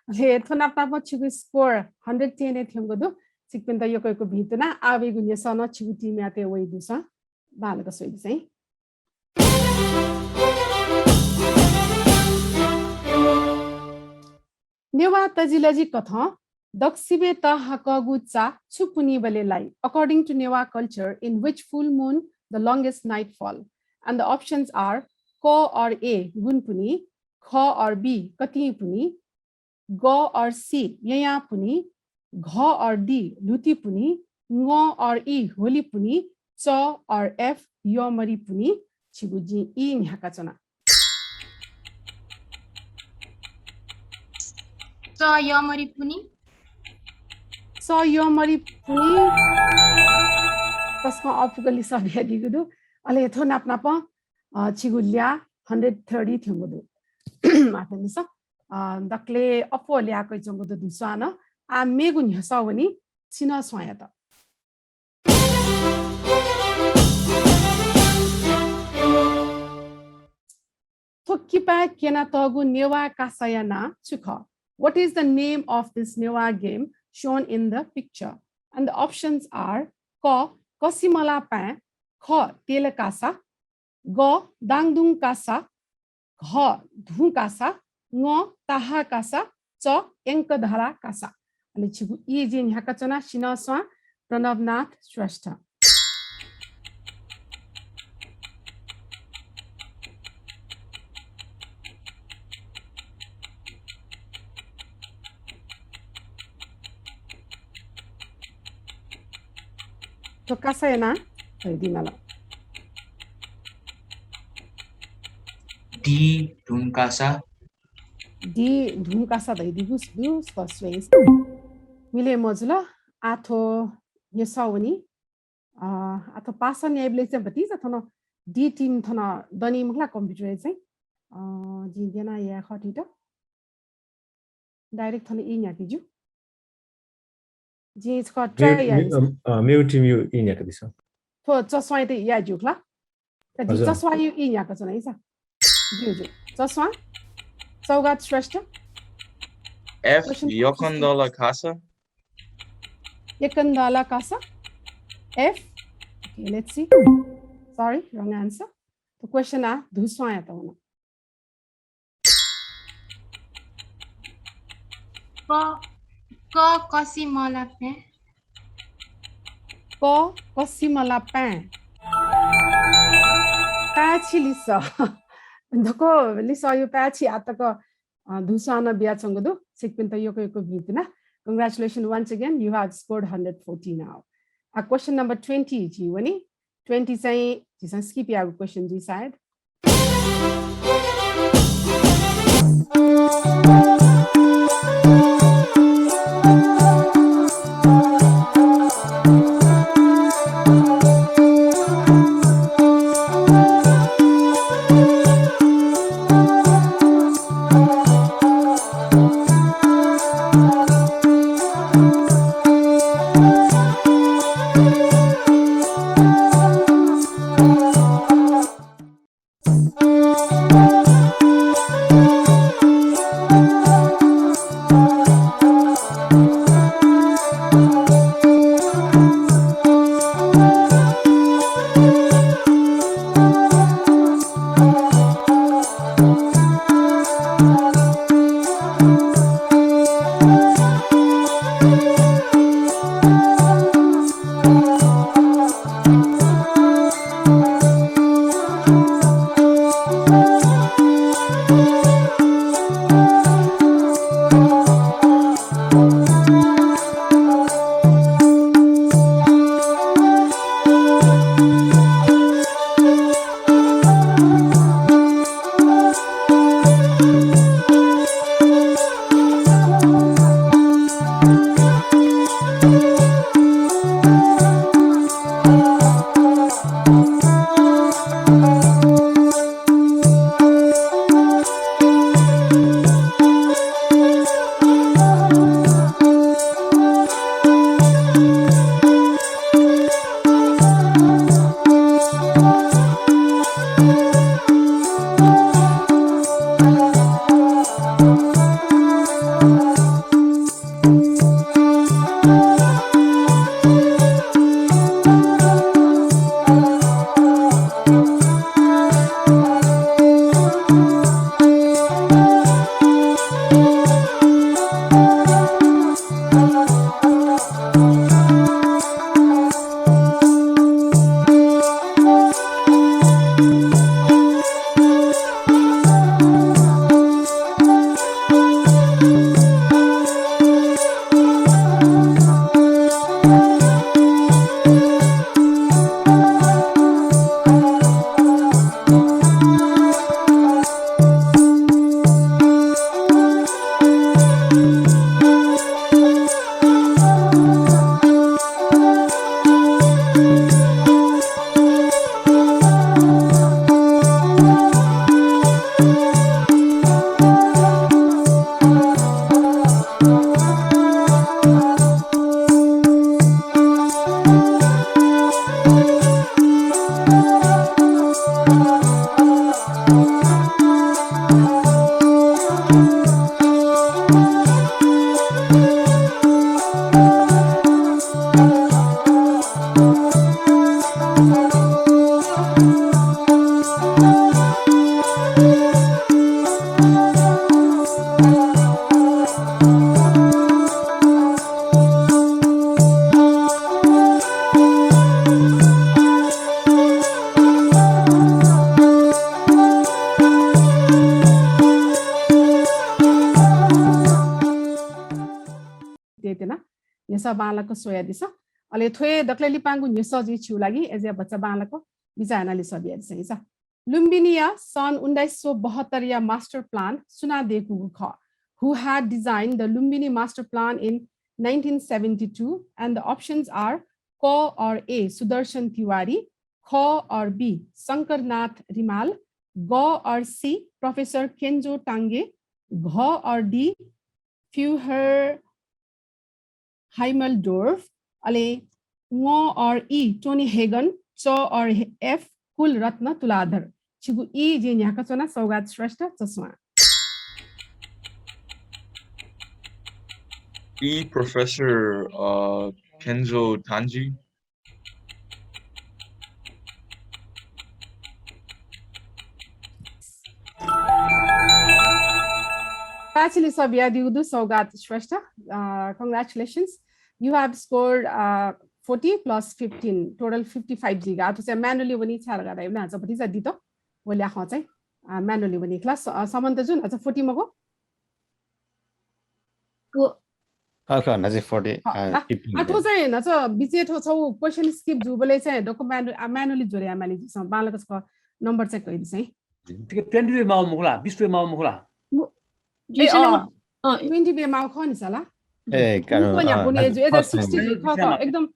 अले थ्व नाप नापं छिगु score hundred ten हे थ्यंगु दु। छिकपिन्त यक्व यक्व भिंतुना, आः वइगु न्ह्यसः नं छिगु team-यात हे वइ दुसा बांलाक स्वयादिसँ। नेवाः तजिलजि कथं दक्वसिबय् तःहाकःगु चा छु पुन्हिबलय् लाइ? According to Newa culture, in which full moon the longest night fall? And the options are क or A, गुंपुन्हि, ख or B, कतिंपुन्हि, ग or C, यँयाःपुन्हि, घ or D, ल्हुतिपुन्हि, ङ or E, होलिपुन्हि, च or F, यःमरिपुन्हि। छिगु जिं ई न्ह्याकाच्वना। च, यःमरिपुन्हि। च, यःमरिपुन्हि। तसकं अःपुक लिसः बियादीगु दु। अले थ्व नाप नापं, अ, छिगु ल्याः hundred thirty थ्यंगु दु। माफ यानादिसँ। अ, दकले अप्वः ल्याः कयाच्वंगु दु दुस्वां नं। आः मेगु न्ह्यसः वनी सिन्हा स्वांयात। थ्व किपाय् क्यनातःगु नेवाः कासाया नां छु खः? What is the name of this Newa game shown in the picture? And the options are क, कसिमला पाँय्, ख, तेल कासा, ग, दाङदुङ कासा, घ, धुँ कासा, ङ, ताहा कासा, च, एंकधरा कासा। अले छिगु ई जिं न्ह्याकाच्वना सिन्हा स्वां प्रणवनाथ श्रेष्ठ। थ्व कासाया नां धयादी माल। D धुंकासा। D धुंकासा धयादीगु दु, स्व-, स्वयेस। मिले मजुल। आः थ्व न्ह्यसः वनी। अ, आः थ्व पासा न्याइबलय् चाहिँ भतिचा थन D team थन दनी मखु ला computer-य् चाहिँ। अ, जिं द्यना याये खः थुइत। Direct थन ई न्ह्याके ज्यू। जिं छकः try याये। मेगु team-या ई न्ह्याकादिसँ। थ्व चस्वांयात याये ज्यू खला। का, जिं हजुर। चस्वांया ई न्ह्याकाच्वना है सा। ज्यू, ज्यू। चस्वां, सौगात श्रेष्ठ। F, question यकन्दला कासा। यकन्दला कासा। F। Okay, let's see। Sorry, wrong answer। त question आ धुस्वांयात वन। क, क कसिमलाप्यां। क कसिमलाप्यां। पाय्छि लिसः। दक्व लिसःया पाय्छि आतक, अ, धुस्वां नं बियाच्वंगु दु। छिकपिन्त यक्व यक्व भिंतुना। Congratulations once again, you have scored hundred forty now। Uh, question number twenty झी वनी। Twenty चाहिँ झीसं skip याःगु question जुइ सायद। दयेत्यना। न्ह्यसः बांलाक स्वयादिसँ। अले थ्व हे दकलय् लिपांगु न्ह्यसः जुइ छिगु लागि, अय्‌जुया भचा बांलाक बिचाः यानाः लिसः बियादिसँ। लुम्बिनीया सन् उन्नाइस सय बहत्तर या master plan सुनां दय्‌कूगु खः? Who had designed the Lumbini master plan in nineteen seventy two? And the options are क or A, सुदर्शन तिवारी, ख or B, शंकरनाथ रिमाल, ग or C, प्रोफेसर केन्जो टाङ्गे, घ or D, फ्युहर हाइमलडोर्फ, अले ङ or E, टोनी हेगन, च or F, कुलरत्न तुलाधर। छिगु ई जिं न्ह्याकाच्वना, सौगात श्रेष्ठ, चस्वां। ई, प्रोफेसर, अ, केन्जो टाङ्गे। पाय्‌छि लिसः बियादीगु दु सौगात श्रेष्ठ। अ, congratulations, you have scored, a, forty plus fifteen, total fifty five जुइगु। आः थ्व चाहिँ manually वनी, छाय् धकाः धायेबलय् न्हाचः भतिचा दित। व ल्याखं चाहिँ, अ, manually वनी खला। स-, अ, समन्त जुन, अच्छा, forty मखु? व- खः, खः, न्हाचः forty, हँ, अ, आ, fifteen आ, थ्व चाहिँ न्हाचः बिचय् थ्व छगू question skip जूबलय् चाहिँ दक्व manu-, आ, manually जोडे यायेमाली जुइसं बांलाक छकः number चाहिँ कयादिसँ है। ठीक है, twenty बे माउ मखु ला, बिस बे माउ मखु ला? व-, ए, जुइसं अँ। अँ, twenty बे माउ खः नि सा ला? ए, निक्वः न्ह्यागु नि, अ, ए, जु-, ए, first sixty time। जु-, खः, खः, एकदम,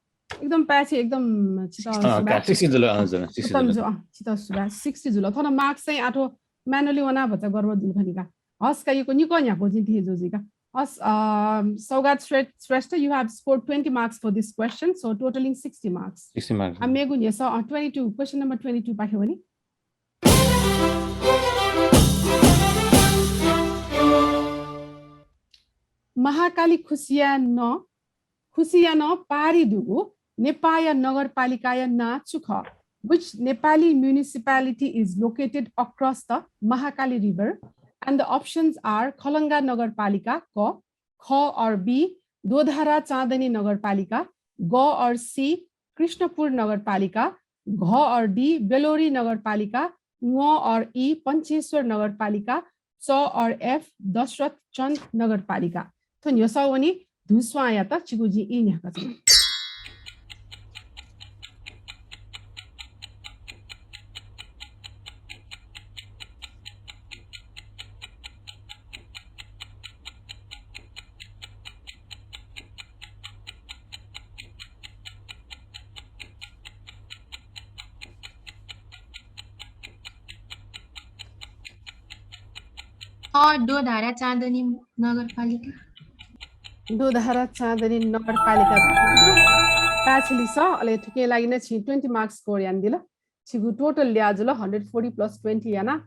एकदम पाय्‌छि, एकदम छितः अँ, सुभाय्। का, sixty जुल, अँ, जुल, sixty खतम जुल। जु, अँ, छितः सुभाय्, sixty जुल। थन marks चाहिँ आः थ्व manually वना भचा गडबड जुल खनि का। हस् का, यक्व निक्वः न्ह्यागु जिं थथे जुल जुइ का। हस्, अ, सौगात श्रे-, श्रेष्ठ, you have scored twenty marks for this question, so totaling sixty marks। Sixty marks। आ, मेगु न्ह्यसः, अ, twenty two, question number twenty two पाखे वनी। महाकाली खुसिया नं, खुसिया नं पारी दुगु नेपाःया नगरपालिकाया नां छु खः? Which Nepali municipality is located across the Mahakali River? And the options are Khalanga नगरपालिका क, ख or B, दोधारा चाँदनी नगरपालिका, ग or C, कृष्णपुर नगरपालिका, घ or D, बेलोरी नगरपालिका, ङ or E, पञ्चेश्वर नगरपालिका, च or F, दशरथ चन्द नगरपालिका। थ्व न्ह्यसः वनी धुस्वांयात, छिगु जिं ई न्ह्याकाच्वना। अ, दोधारा चाँदनी नगरपालिका। दोधारा चाँदनी नगरपालिका। पाय्‌छि लिसः, अले थुकिया लागि नं छिं twenty marks score यानादिल। छिगु total ल्याः जुल hundred forty plus twenty यानाः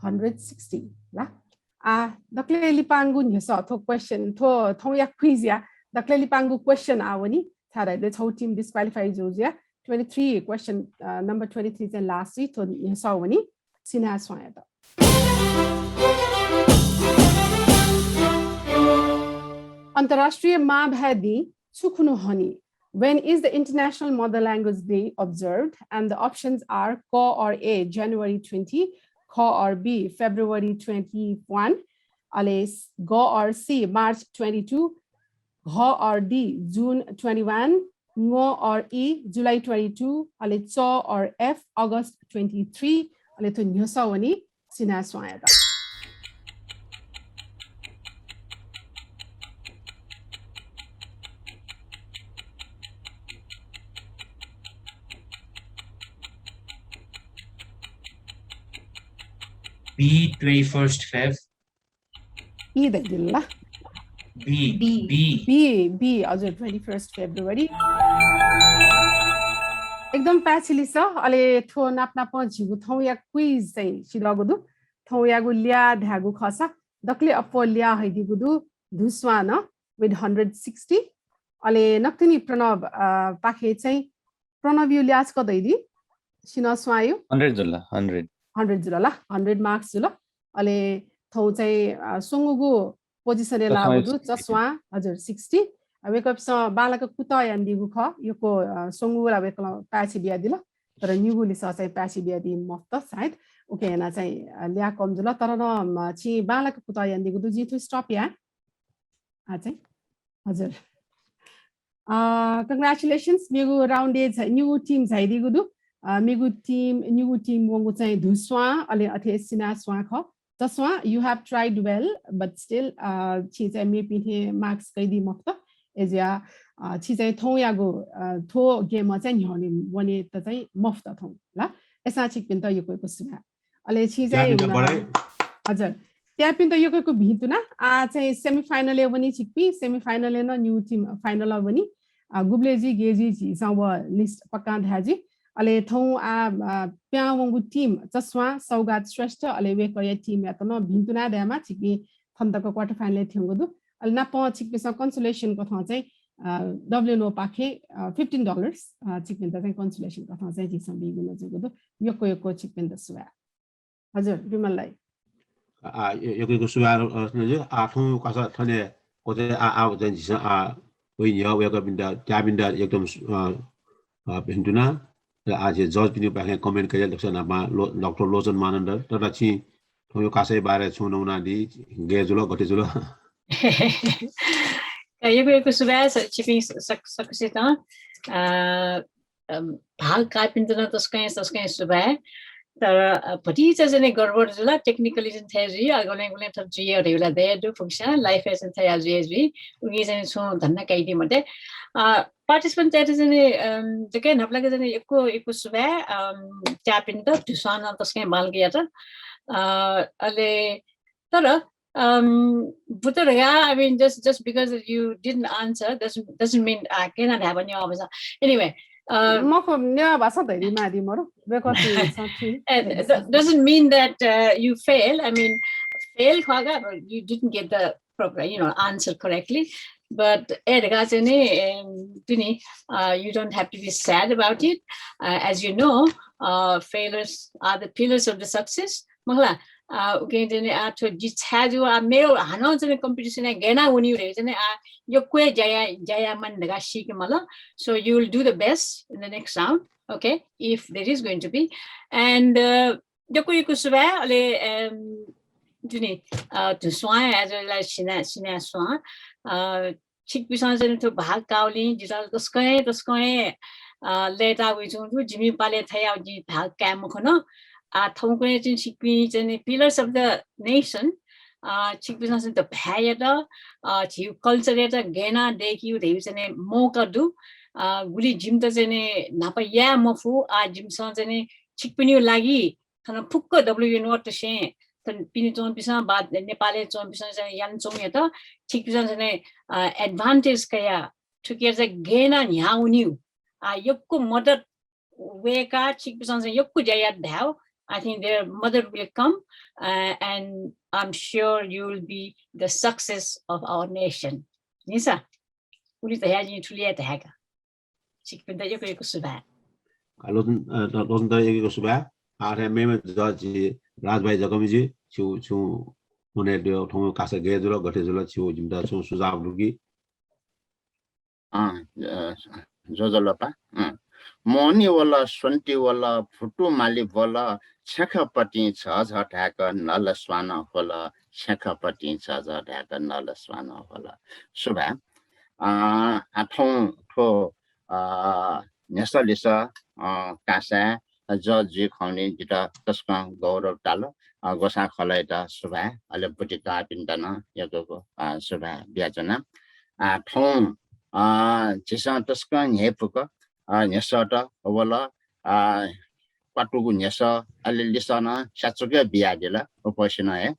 hundred sixty ला। आ, दकलय् लिपांगु न्ह्यसः थ्व question, थ्व थौंया quiz या दकलय् लिपांगु question आः वनी। छाय् धाःसा छगू team disqualify जू जुया। Twenty three question, अ, number twenty three चाहिँ last जुइ, थ्व न्ह्यसः वनी सिन्हा स्वांयात। अन्तर्राष्ट्रिय मांभाय् दिं छु खुन्हु Honey? When is the International Mother Language Day observed? And the options are क or A, January twenty, ख or B, February twenty one, अले स-, ग or C, March twenty two, घ or D, June twenty one, ङ or E, July twenty two, अले च or F, August twenty three, अले थ्व न्ह्यसः वनी सिन्हा स्वांयात। B, twenty first Feb। ई धयादिल ला? B, B। B। B, B, हजुर, twenty first February। एकदम पाय्छि लिसः, अले थ्व नाप नापं झीगु थौंया quiz चाहिँ सिधःगु दु। थौंयागु ल्याः धायेगु खःसा दकलय् अप्वः ल्याः हइदीगु दु धुस्वां नं with hundred sixty। अले नकतिनि प्रणव, अ, पाखे चाहिँ प्रणवया ल्याः छकः धयादी, सिन्हा स्वांया। Hundred जुल, hundred। Hundred जुल ला, hundred marks जुल। अले थौं चाहिँ, अ, स्वंगूगु position य् लाःगु दु, चस्वां, हजुर, sixty। अ, वय्कःपिसं बांलाक कुतः यानादीगु खः, यक्व, अ, स्वंगूगु ला वय्कलं पाय्छि बियादिल, तर निगू लिसः चाहिँ पाय्छि बियादी मफुत सायद। उकिं यानाः चाहिँ, अ, ल्याः कम जुल, तर नं, अ, छिं बांलाक कुतः यानादीगु दु, जिं थुकी stop याये। आ चाहिँ, हजुर। कङ्ग्रेचुलेसन्स, मेगु राउन्डय् झा- निगू टिम झाइदीगु दु। अ, मेगु टिम, निगू टिम वंगु चाहिँ धुस्वां, अले अथे सिनास्वां खः। चस्वां, you have tried well, but still, अ, छि चाहिँ मेपिं थें मार्क्स कयादी मफुत। अय्‌जुया, अ, छि चाहिँ थौंयागु, अ, थ्व गेमय् चाहिँ न्ह्यःने वनेत चाहिँ मफुत थौं ला। अय्‌सां छिकपिन्त यक्व यक्व सुभाय्। अले छि चाहिँ त्यापिन्त बढाइ। हजुर, त्यापिन्त यक्व यक्व भिंतुना। आ चाहिँ सेमिफाइनलय् वनी छिकपिं, सेमिफाइनलय् नं निगू टिम फाइनलय् वनी। आ, गुबलय् जुइ, गय् जुइ झीसं व लिस्ट पक्कां धाये जुइ। अले थौं आ, आ, पिहां वंगु टिम चस्वां सौगात श्रेष्ठ, अले वय्‌कःया टिमयात नं भिंतुना धायेमाः, छिकपिं थन तक क्वार्टर फाइनलय् थ्यंगु दु। अले नापं छिकपिन्सं कन्सोलेसन कथं चाहिँ, अ, WNO पाखें, अ, fifteen dollars, अ, छिकपिन्त चाहिँ कन्सोलेसन कथं चाहिँ झीसं बीगु नं जूगु दु। यक्व यक्व छिकपिन्त सुभाय्। हजुर, विमल दाइ। आ, य-, यक्व यक्व सुभाय्, अ, सुनेजु। आ, थौं कासा थन हे क्वचाये, आ, आ, चाहिँ झीसं, आ, वइ न्ह्यः वय्‌कःपिन्त, त्यापिन्त एकदम सु-, अ, अ, भिंतुना। अले आ, झी जजपिनिगु पाखें कमेन्ट कयाः दक्वसिया न्हापां लो-, डाक्टर लोचन मानन्धर, तर छिं थौंया कासाया बारे छुं नमूनादी, गय् जुल, गथे जुल? यक्व यक्व सुभाय् स-, छिपिं स-, सक-, सकसितं। अ, अम, भाग काःपिन्त नं तसकं, तसकं सुभाय्। तर, अ, भतिचा चाहिँ गडबड जुल, technically चाहिँ थथे जुइ, अ, गुलें गुलें थथे जुइ धइगु ला दया दु, फुक्कसियां life-य् चाहिँ थथे जुइ जुइ, उकिं चाहिँ छुं धन्दा कयादी मते। अ, participant-यात चाहिँ, अम, जक न्हापालाक चाहिँ यक्व, यक्व सुभाय्, अम, त्यापिन्त धुस्वां नं तसकं बांलाक यात। अ, अले तर, अम, बुत धकाः, I mean, just, just because you didn't answer doesn't, doesn't mean, आ, केना धायेबा नेवाः भाषां। Anyway, अ, मखु, नेवाः भाषां धयादी माःगु मरु, वय्‌कःपिं छं थी। And it do-, doesn't mean that, uh, you fail. I mean, fail खः का, but you didn't get the proper, you know, answer correctly. But अय् धकाः चाहिँ नि, अम, दुनि, uh, you don't have to be sad about it. Uh, as you know, uh, failures are the pillars of the success. मखु ला, आ, उकिं चाहिँ नि, आ, थ्व जि छाय् जू, आ, मेगु हानं चाहिँ नि competition-य् गय् याना वनी धइगु चाहिँ नि, आ, यक्व हे ज्या याये, ज्या याये मानि धकाः सीके माल। So you will do the best in the next round, okay, if there is going to be. And, uh, यक्व यक्व सुभाय्, अले, अम, दुनि, अ, धुस्वां, as well as सिना, सिनास्वां, अ, छिकपिन्सं चाहिँ नि थ्व भाग काःगुलिं जितः तसकं हे, तसकं हे, अ, लय्ताः वयाच्वंगु दु। जिमि पालय् थथे याःगु जिं भाग काये मखन। आ, थौंकन्हय् चाहिँ छिकपिं चाहिँ नि pillars of the nation, अ, छिकपिन्सं चाहिँ नि थ्व भाय्‌यात, अ, झीगु culture-यात गय् याना दय्केगु धइगु चाहिँ नि मौका दु। अ, गुलि जिमित चाहिँ नि न्हापा याये मफु, आ, जिमिसं चाहिँ नि छिकपिनिगु लागि थन फुक्क WNO-तय्‌सं, थन पिने च्वंपिन्सं वा नेपालय् च्वंपिन्सं चाहिँ यानाच्वंगुयात छिकपिन्सं चाहिँ, अ, advantage कयाः थुकियात चाहिँ गय् याना न्ह्याः वनीगु, आ, यक्व मदत वय्काः छिकपिन्सं चाहिँ यक्व ज्या यात धायेगु, I think their mother will come, uh, and I'm sure you will be the success of our nation। नि सा, उलि धयाः जिं थुलि हे धायेका। छिकपिन्त यक्व यक्व सुभाय्। आ, लोचन, अ, ल-, लोचन दाइ यक्व यक्व सुभाय्। आ, थथे मेम्ह जज झी राज भाइ जकमिजु, छिगु, छिगु मनय् थौंया कासा गय् जुल, गथे जुल, छिगु जिमित छुं सुझाव दु कि? अँ, अ, ज्वजलपा। अँ। मोहनी वल, स्वन्ति वल, भुतु माली ब्वल, छेँखपतिं झःझः धाय्क नल स्वानं ह्वल, छेँखपतिं झःझः धाय्क नल स्वानं ह्वल। सुभाय्। अ, आ, थौं थ्व, अ, न्ह्यसः लिसः, अ, कासाय् जज जुइ खंगुलिं जितः तसकं गौरव ताल। अ, ग्वसाः खलःयात सुभाय्, अले बुति काःपिन्त नं यक्व यक्व, अ, सुभाय् बियाच्वना। आ, थौं, अ, झीसं तसकं न्ह्यइपुक, अ, न्ह्यसःत वल, अ, क्वातुगु न्ह्यसः, अले लिसः नं स्याचुक बियादिल, उपसिनं हे।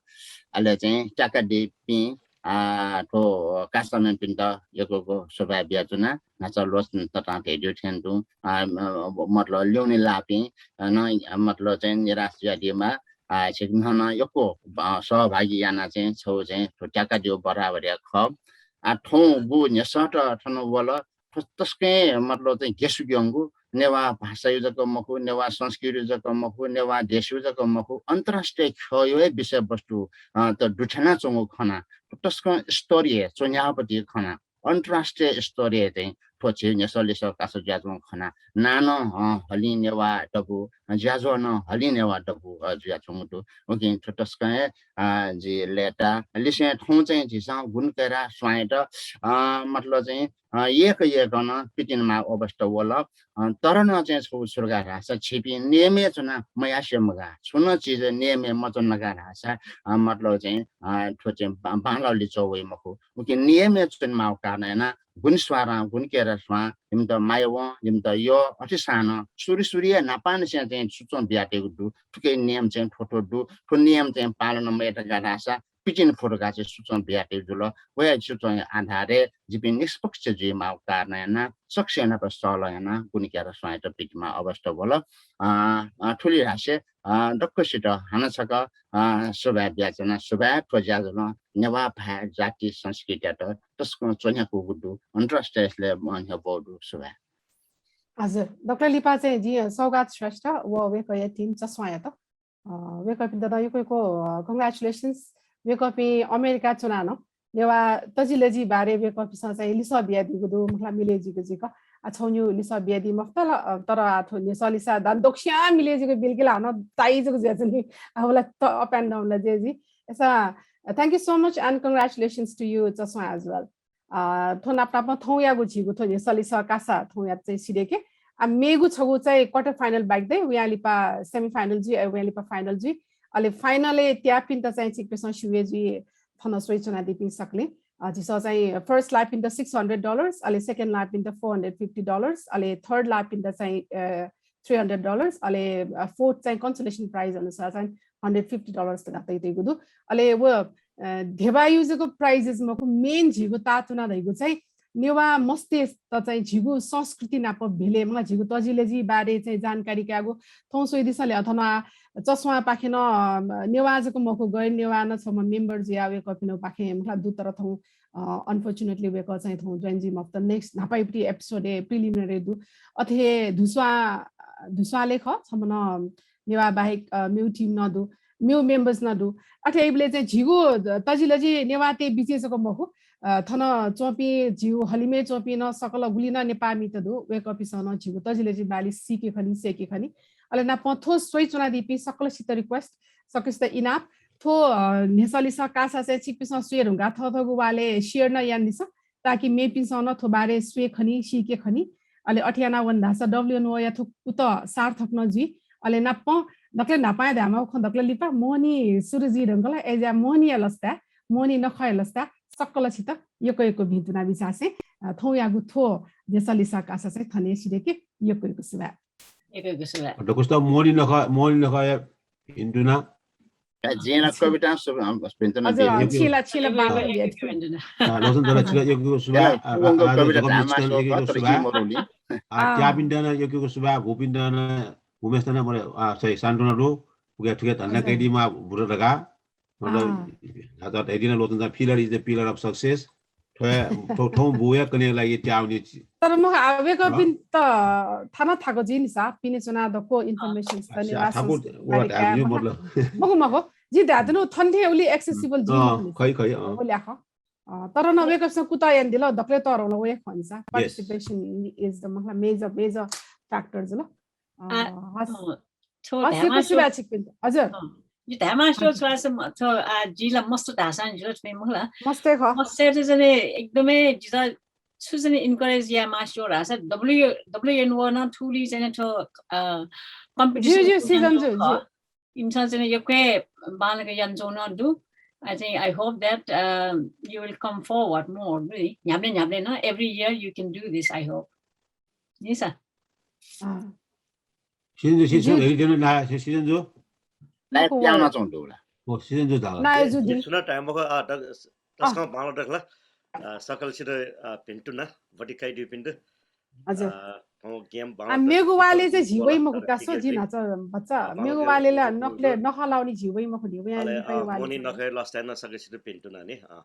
अले चाहिँ त्याकादीपिं, आ, थ्व कासामिपिन्त यक्व यक्व सुभाय् बियाच्वना। न्हाचः लोचन ततां धयादीगु थें तुं, आ, म-, मतलब ल्यूने लाःपिं, अ, नं, मतलब चाहिँ निराश जुयादीमाः। आ, छिकपिन्सं नं यक्व, अ, सहभागी यानाः चाहिँ छगू चाहिँ थ्व त्याकादीगु बराबरया खः। आ, थौंगु न्ह्यसःत थन वल, थ्व तसकं हे मतलब चाहिँ गेसुक यंगु, नेवाः भाषाया जक मखु, नेवाः संस्कृति जक मखु, नेवाः देशया जक मखु, अन्तर्राष्ट्रिय ख्यःया हे विषयवस्तु, अ, त दुथ्यानाच्वंगु खना। थ्व तसकं स्तरीय च्वन्ह्याःपति खना। अन्तर्राष्ट्रिय स्तरीय चाहिँ थ्व झी न्ह्यसः लिसः कासा जुयाच्वंगु खना। नां नं, अ, हलिं नेवाः दबू, अ, ज्याझ्वः नं हलिं नेवाः दबू, अ, जुयाच्वंगु दु। उकिं थ्व तसकं हे, अ, जि लय्ताः। लिसें थौं चाहिँ झीसं गुणकेरा स्वांयात, अ, मतलब चाहिँ, अ, यय्क यय्कं नं पितिनेमाःगु अवस्था वल। अ, तर नं चाहिँ छगू छु धकाः धाःसा छिपिं नियमय् च्वना मयासें मगाः। छुं नं चिज नियमय् मच्वन धकाः धाःसा, अ, मतलब चाहिँ, अ, थ्व चाहिँ बा-, बांलाःगुलिं च्वः वइ मखु। उकिं नियमय् च्वनेमाःगु कारणं यानाः गुणस्वारां, गुणकेरा स्वां, जिमित मायावं, जिमित यः, अथेसां नं सुरु सुरुया न्हापांनिसें चाहिँ सुचं बियातयागु दु। थुकिया नियम चाहिँ थ्व थ्व दु। थ्व नियम चाहिँ पालन मयात धकाः धाःसा पितिने फु धकाः चाहिँ सुचं बियातयागु जुल। व हे सुचंया आधारय् जिपिं निष्पक्ष जुइमाःगु कारणं यानाः सकसिया नाप सहलह यानाः गुणकेरा स्वांयात पितिनेमाःगु अवस्था वल। अ, अ, थुलि धासें, अ, दक्वसित हानं छकः, अ, सुभाय् बियाच्वना। सुभाय्। थ्व ज्याझ्वलं नेवाः भाय्, जाति, संस्कृतियात तसकं च्वन्ह्याकूगु दु। अन्तर्राष्ट्रिय स्तरय्, अ, न्ह्यब्वःगु दु। सुभाय्। हजुर, डाक्टर लिपा चाहिँ जिं सौगात श्रेष्ठ व वय्कःया team चस्वांयात, अ, वय्कःपिन्त नं यक्व यक्व, अ, congratulations। वय्कःपिं अमेरिका च्वनाः नं नेवाः तजिलजि बारे वय्कःपिन्सं चाहिँ लिसः बियादीगु दु, मखुला मिले जुइक जुइक। आ, छगू निगू लिसः बियादी मफुत ला, अ, तर आ, थ्व न्ह्यसः लिसः दान दक्वस्यां मिले जुइक बिल कि ला हानं ताइ जक जुयाच्वनी। आ, होला त up and down ला जुइ जुइ। अय्सा, thank you so much and congratulations to you चस्वां as well। अ, थ्व नाप नापं थौंयागु झीगु थ्व न्ह्यसः लिसः कासा थौंयात चाहिँ सिधय्के। आ, मेगु छगू चाहिँ quarter final बाहेक दइ, वयां लिपा semi final जुइ, अले वयां लिपा final जुइ। अले final य् त्याःपिन्त चाहिँ छिकपिन्सं स्यू हे जुइ, थन स्वयाच्वनादीपिं सकलें। अ, झीसं चाहिँ first लाःपिन्त six hundred dollars, अले second लाःपिन्त four hundred fifty dollars, अले third लाःपिन्त चाहिँ, अ, three hundred dollars, अले, अ, fourth चाहिँ consolation prize अनुसार चाहिँ hundred fifty dollars धकाः तयातयागु दु। अले व, अ, धेबायु जक prizes मखु, main झीगु ताःतुना धइगु चाहिँ नेवाः मस्तय्त चाहिँ झीगु संस्कृति नाप भेले, मला झीगु तजिलजि बारे चाहिँ जानकारी कायेगु। थौं स्वयादिसँ ले, अथवा चस्वांपाखें नं, अ, नेवाः जक मखु, गैर नेवाः नं छम्ह member जुयाः वय्कःपिनिपाखें मखुला दु, तर थौं, अ, unfortunately वय्कः चाहिँ थौं join जुइ मफुत। Next न्हापायागु episode य् preliminary दु। अथे हे धुस्वां, धुस्वांले खः, छम्ह नं नेवाः बाहेक, अ, मेगु team नं दु, मेगु members नं दु। अथे याइबलय् चाहिँ झीगु तजिलजि नेवाःतय् बिचय् जक मखु, अ, थन च्वंपिं झीगु हलिमय् च्वंपिं नं सकल गुलि नं नेपाःमित दु, वय्कःपिन्सं नं झीगु तजिलजि बारे सीके खनी, सय्के खनी। अले नापं थ्व स्वयाच्वनादीपिं सकलसित request, सकसित इनाप, थ्व, अ, न्ह्यसः लिसः कासा चाहिँ छिकपिन्सं स्वये धुंकाः थःथःगु wall य् share नं यानादिसँ, ताकि मेपिन्सं नं थ्व बारे स्वये खनी, सीके खनी। अले अथे याना वन धाःसा W N O या थ्व कुतः सार्थक नं जुइ। अले नापं दकलय् न्हापां धायेमाःगु खँ, दकलय् लिपा मोहनी सुरु जुइ धुंकल, अय्जुयाः मोहनीया लसताय्, मोहनी नखःया लसताय् सकलसित यक्व यक्व भिन्तुना बिचासें, अ, थौंयागु थ्व न्ह्यसः लिसः कासा चाहिँ थन हे सिधय्के। यक्व यक्व सुभाय्। यक्व यक्व सुभाय्। दक्वसित मोहनी नखः, मोहनी नखःया भिन्तुना। या, जिं ला कवितां सु-, अ, भिन्तुना हजुर, बिया। अँ, छिला, छिला यक्व यक्व बांलाक बिया। भिन्तुना। अँ, लोचन दाला छिला यक्व यक्व सुभाय्। या, आ, आ, आ, आ, कविता धायेमाः यक्व यक्व सुभाय्। आ, आ, त्याःपिन्त नं यक्व यक्व सुभाय्, भूपिन्त नं, भूम्हेसित नं, आ, सही, सान्त्वना दु। उकिया थुकिया धन्दा कयादीमाः बुरा धकाः। मतलब, अँ। हात धयादिल, लोचन दा, failure is the pillar of success। थ्व, थ्व, थौं बुया कन्हय् लागि त्याःगु नि। तर मखु, आ, वय्कःपिन्त थाना थाकु जुइ नि सा, पिने च्वना दक्व information अँ, त नेवाः थाकु संस्कृति व बारे धायेगु काय् नि, मखु। मतलब। मखु, मखु। जिं धायेधुन थन थें उलि accessible जुइ अँ, मखु नि खै, सा। खै, अँ। उलि आखः। अ, तर नं वय्कःपिन्सं कुतः यानादिल, दकलय् तःधंगु ला वया खः नि सा। Yes। Participation is the, मतलब, major, major factor जुल। अ, आ, हस्। अँ, थ्व हस्, धायेमाः यक्व सुभाय् छिकपिन्त। हजुर। अँ, जिं धायेमाः स्यू छु धाःसा म-, थ्व, आ, जिं ला मस्त धाःसां नि जुल थ्व मखु ला। मस्त हे खः। मस्त हे चाहिँ एकदमै जितः छु चाहिँ encourage यायेमाः स्यू धाःसा W, W N O नं थुलि चाहिँ थ्व, अ, competition ज्यू, ज्यू, सिजन जु, खः। ज्यू। इमिसं चाहिँ यक्व हे बांलाक यानाच्वंगु नं दु। I think, I hope that, uh, you will come forward more, really। न्ह्याबलें न्ह्याबलें नं, every year you can do this, I hope। नि सा। अँ। सिजन जु, सिजन जु। सिजन जु। लाइभ मखु, प्यानाच्वंगु दु ला? ओ, सिजन जु धाल। ना, जु दि। सुना time मखु, आ, दक-, अँ। तसकं बांलाः दकल। आ, सकलसित, आ, भिन्तुना, बटि कयादीपिन्त। हजुर। आ, थौं game आ, बांलाः मेगु wall य् चाहिँ झी वइ मखु का, सो झी न्हाचः भचा। आ, मेगु wall य् ला नखःया, नखः लावनी झी वइ मखु नि, वया अले, लिपाया आ, wall य् मोहनी चाहिँ। नखःया लसताय् नं सकलसित भिन्तुना नि, आ।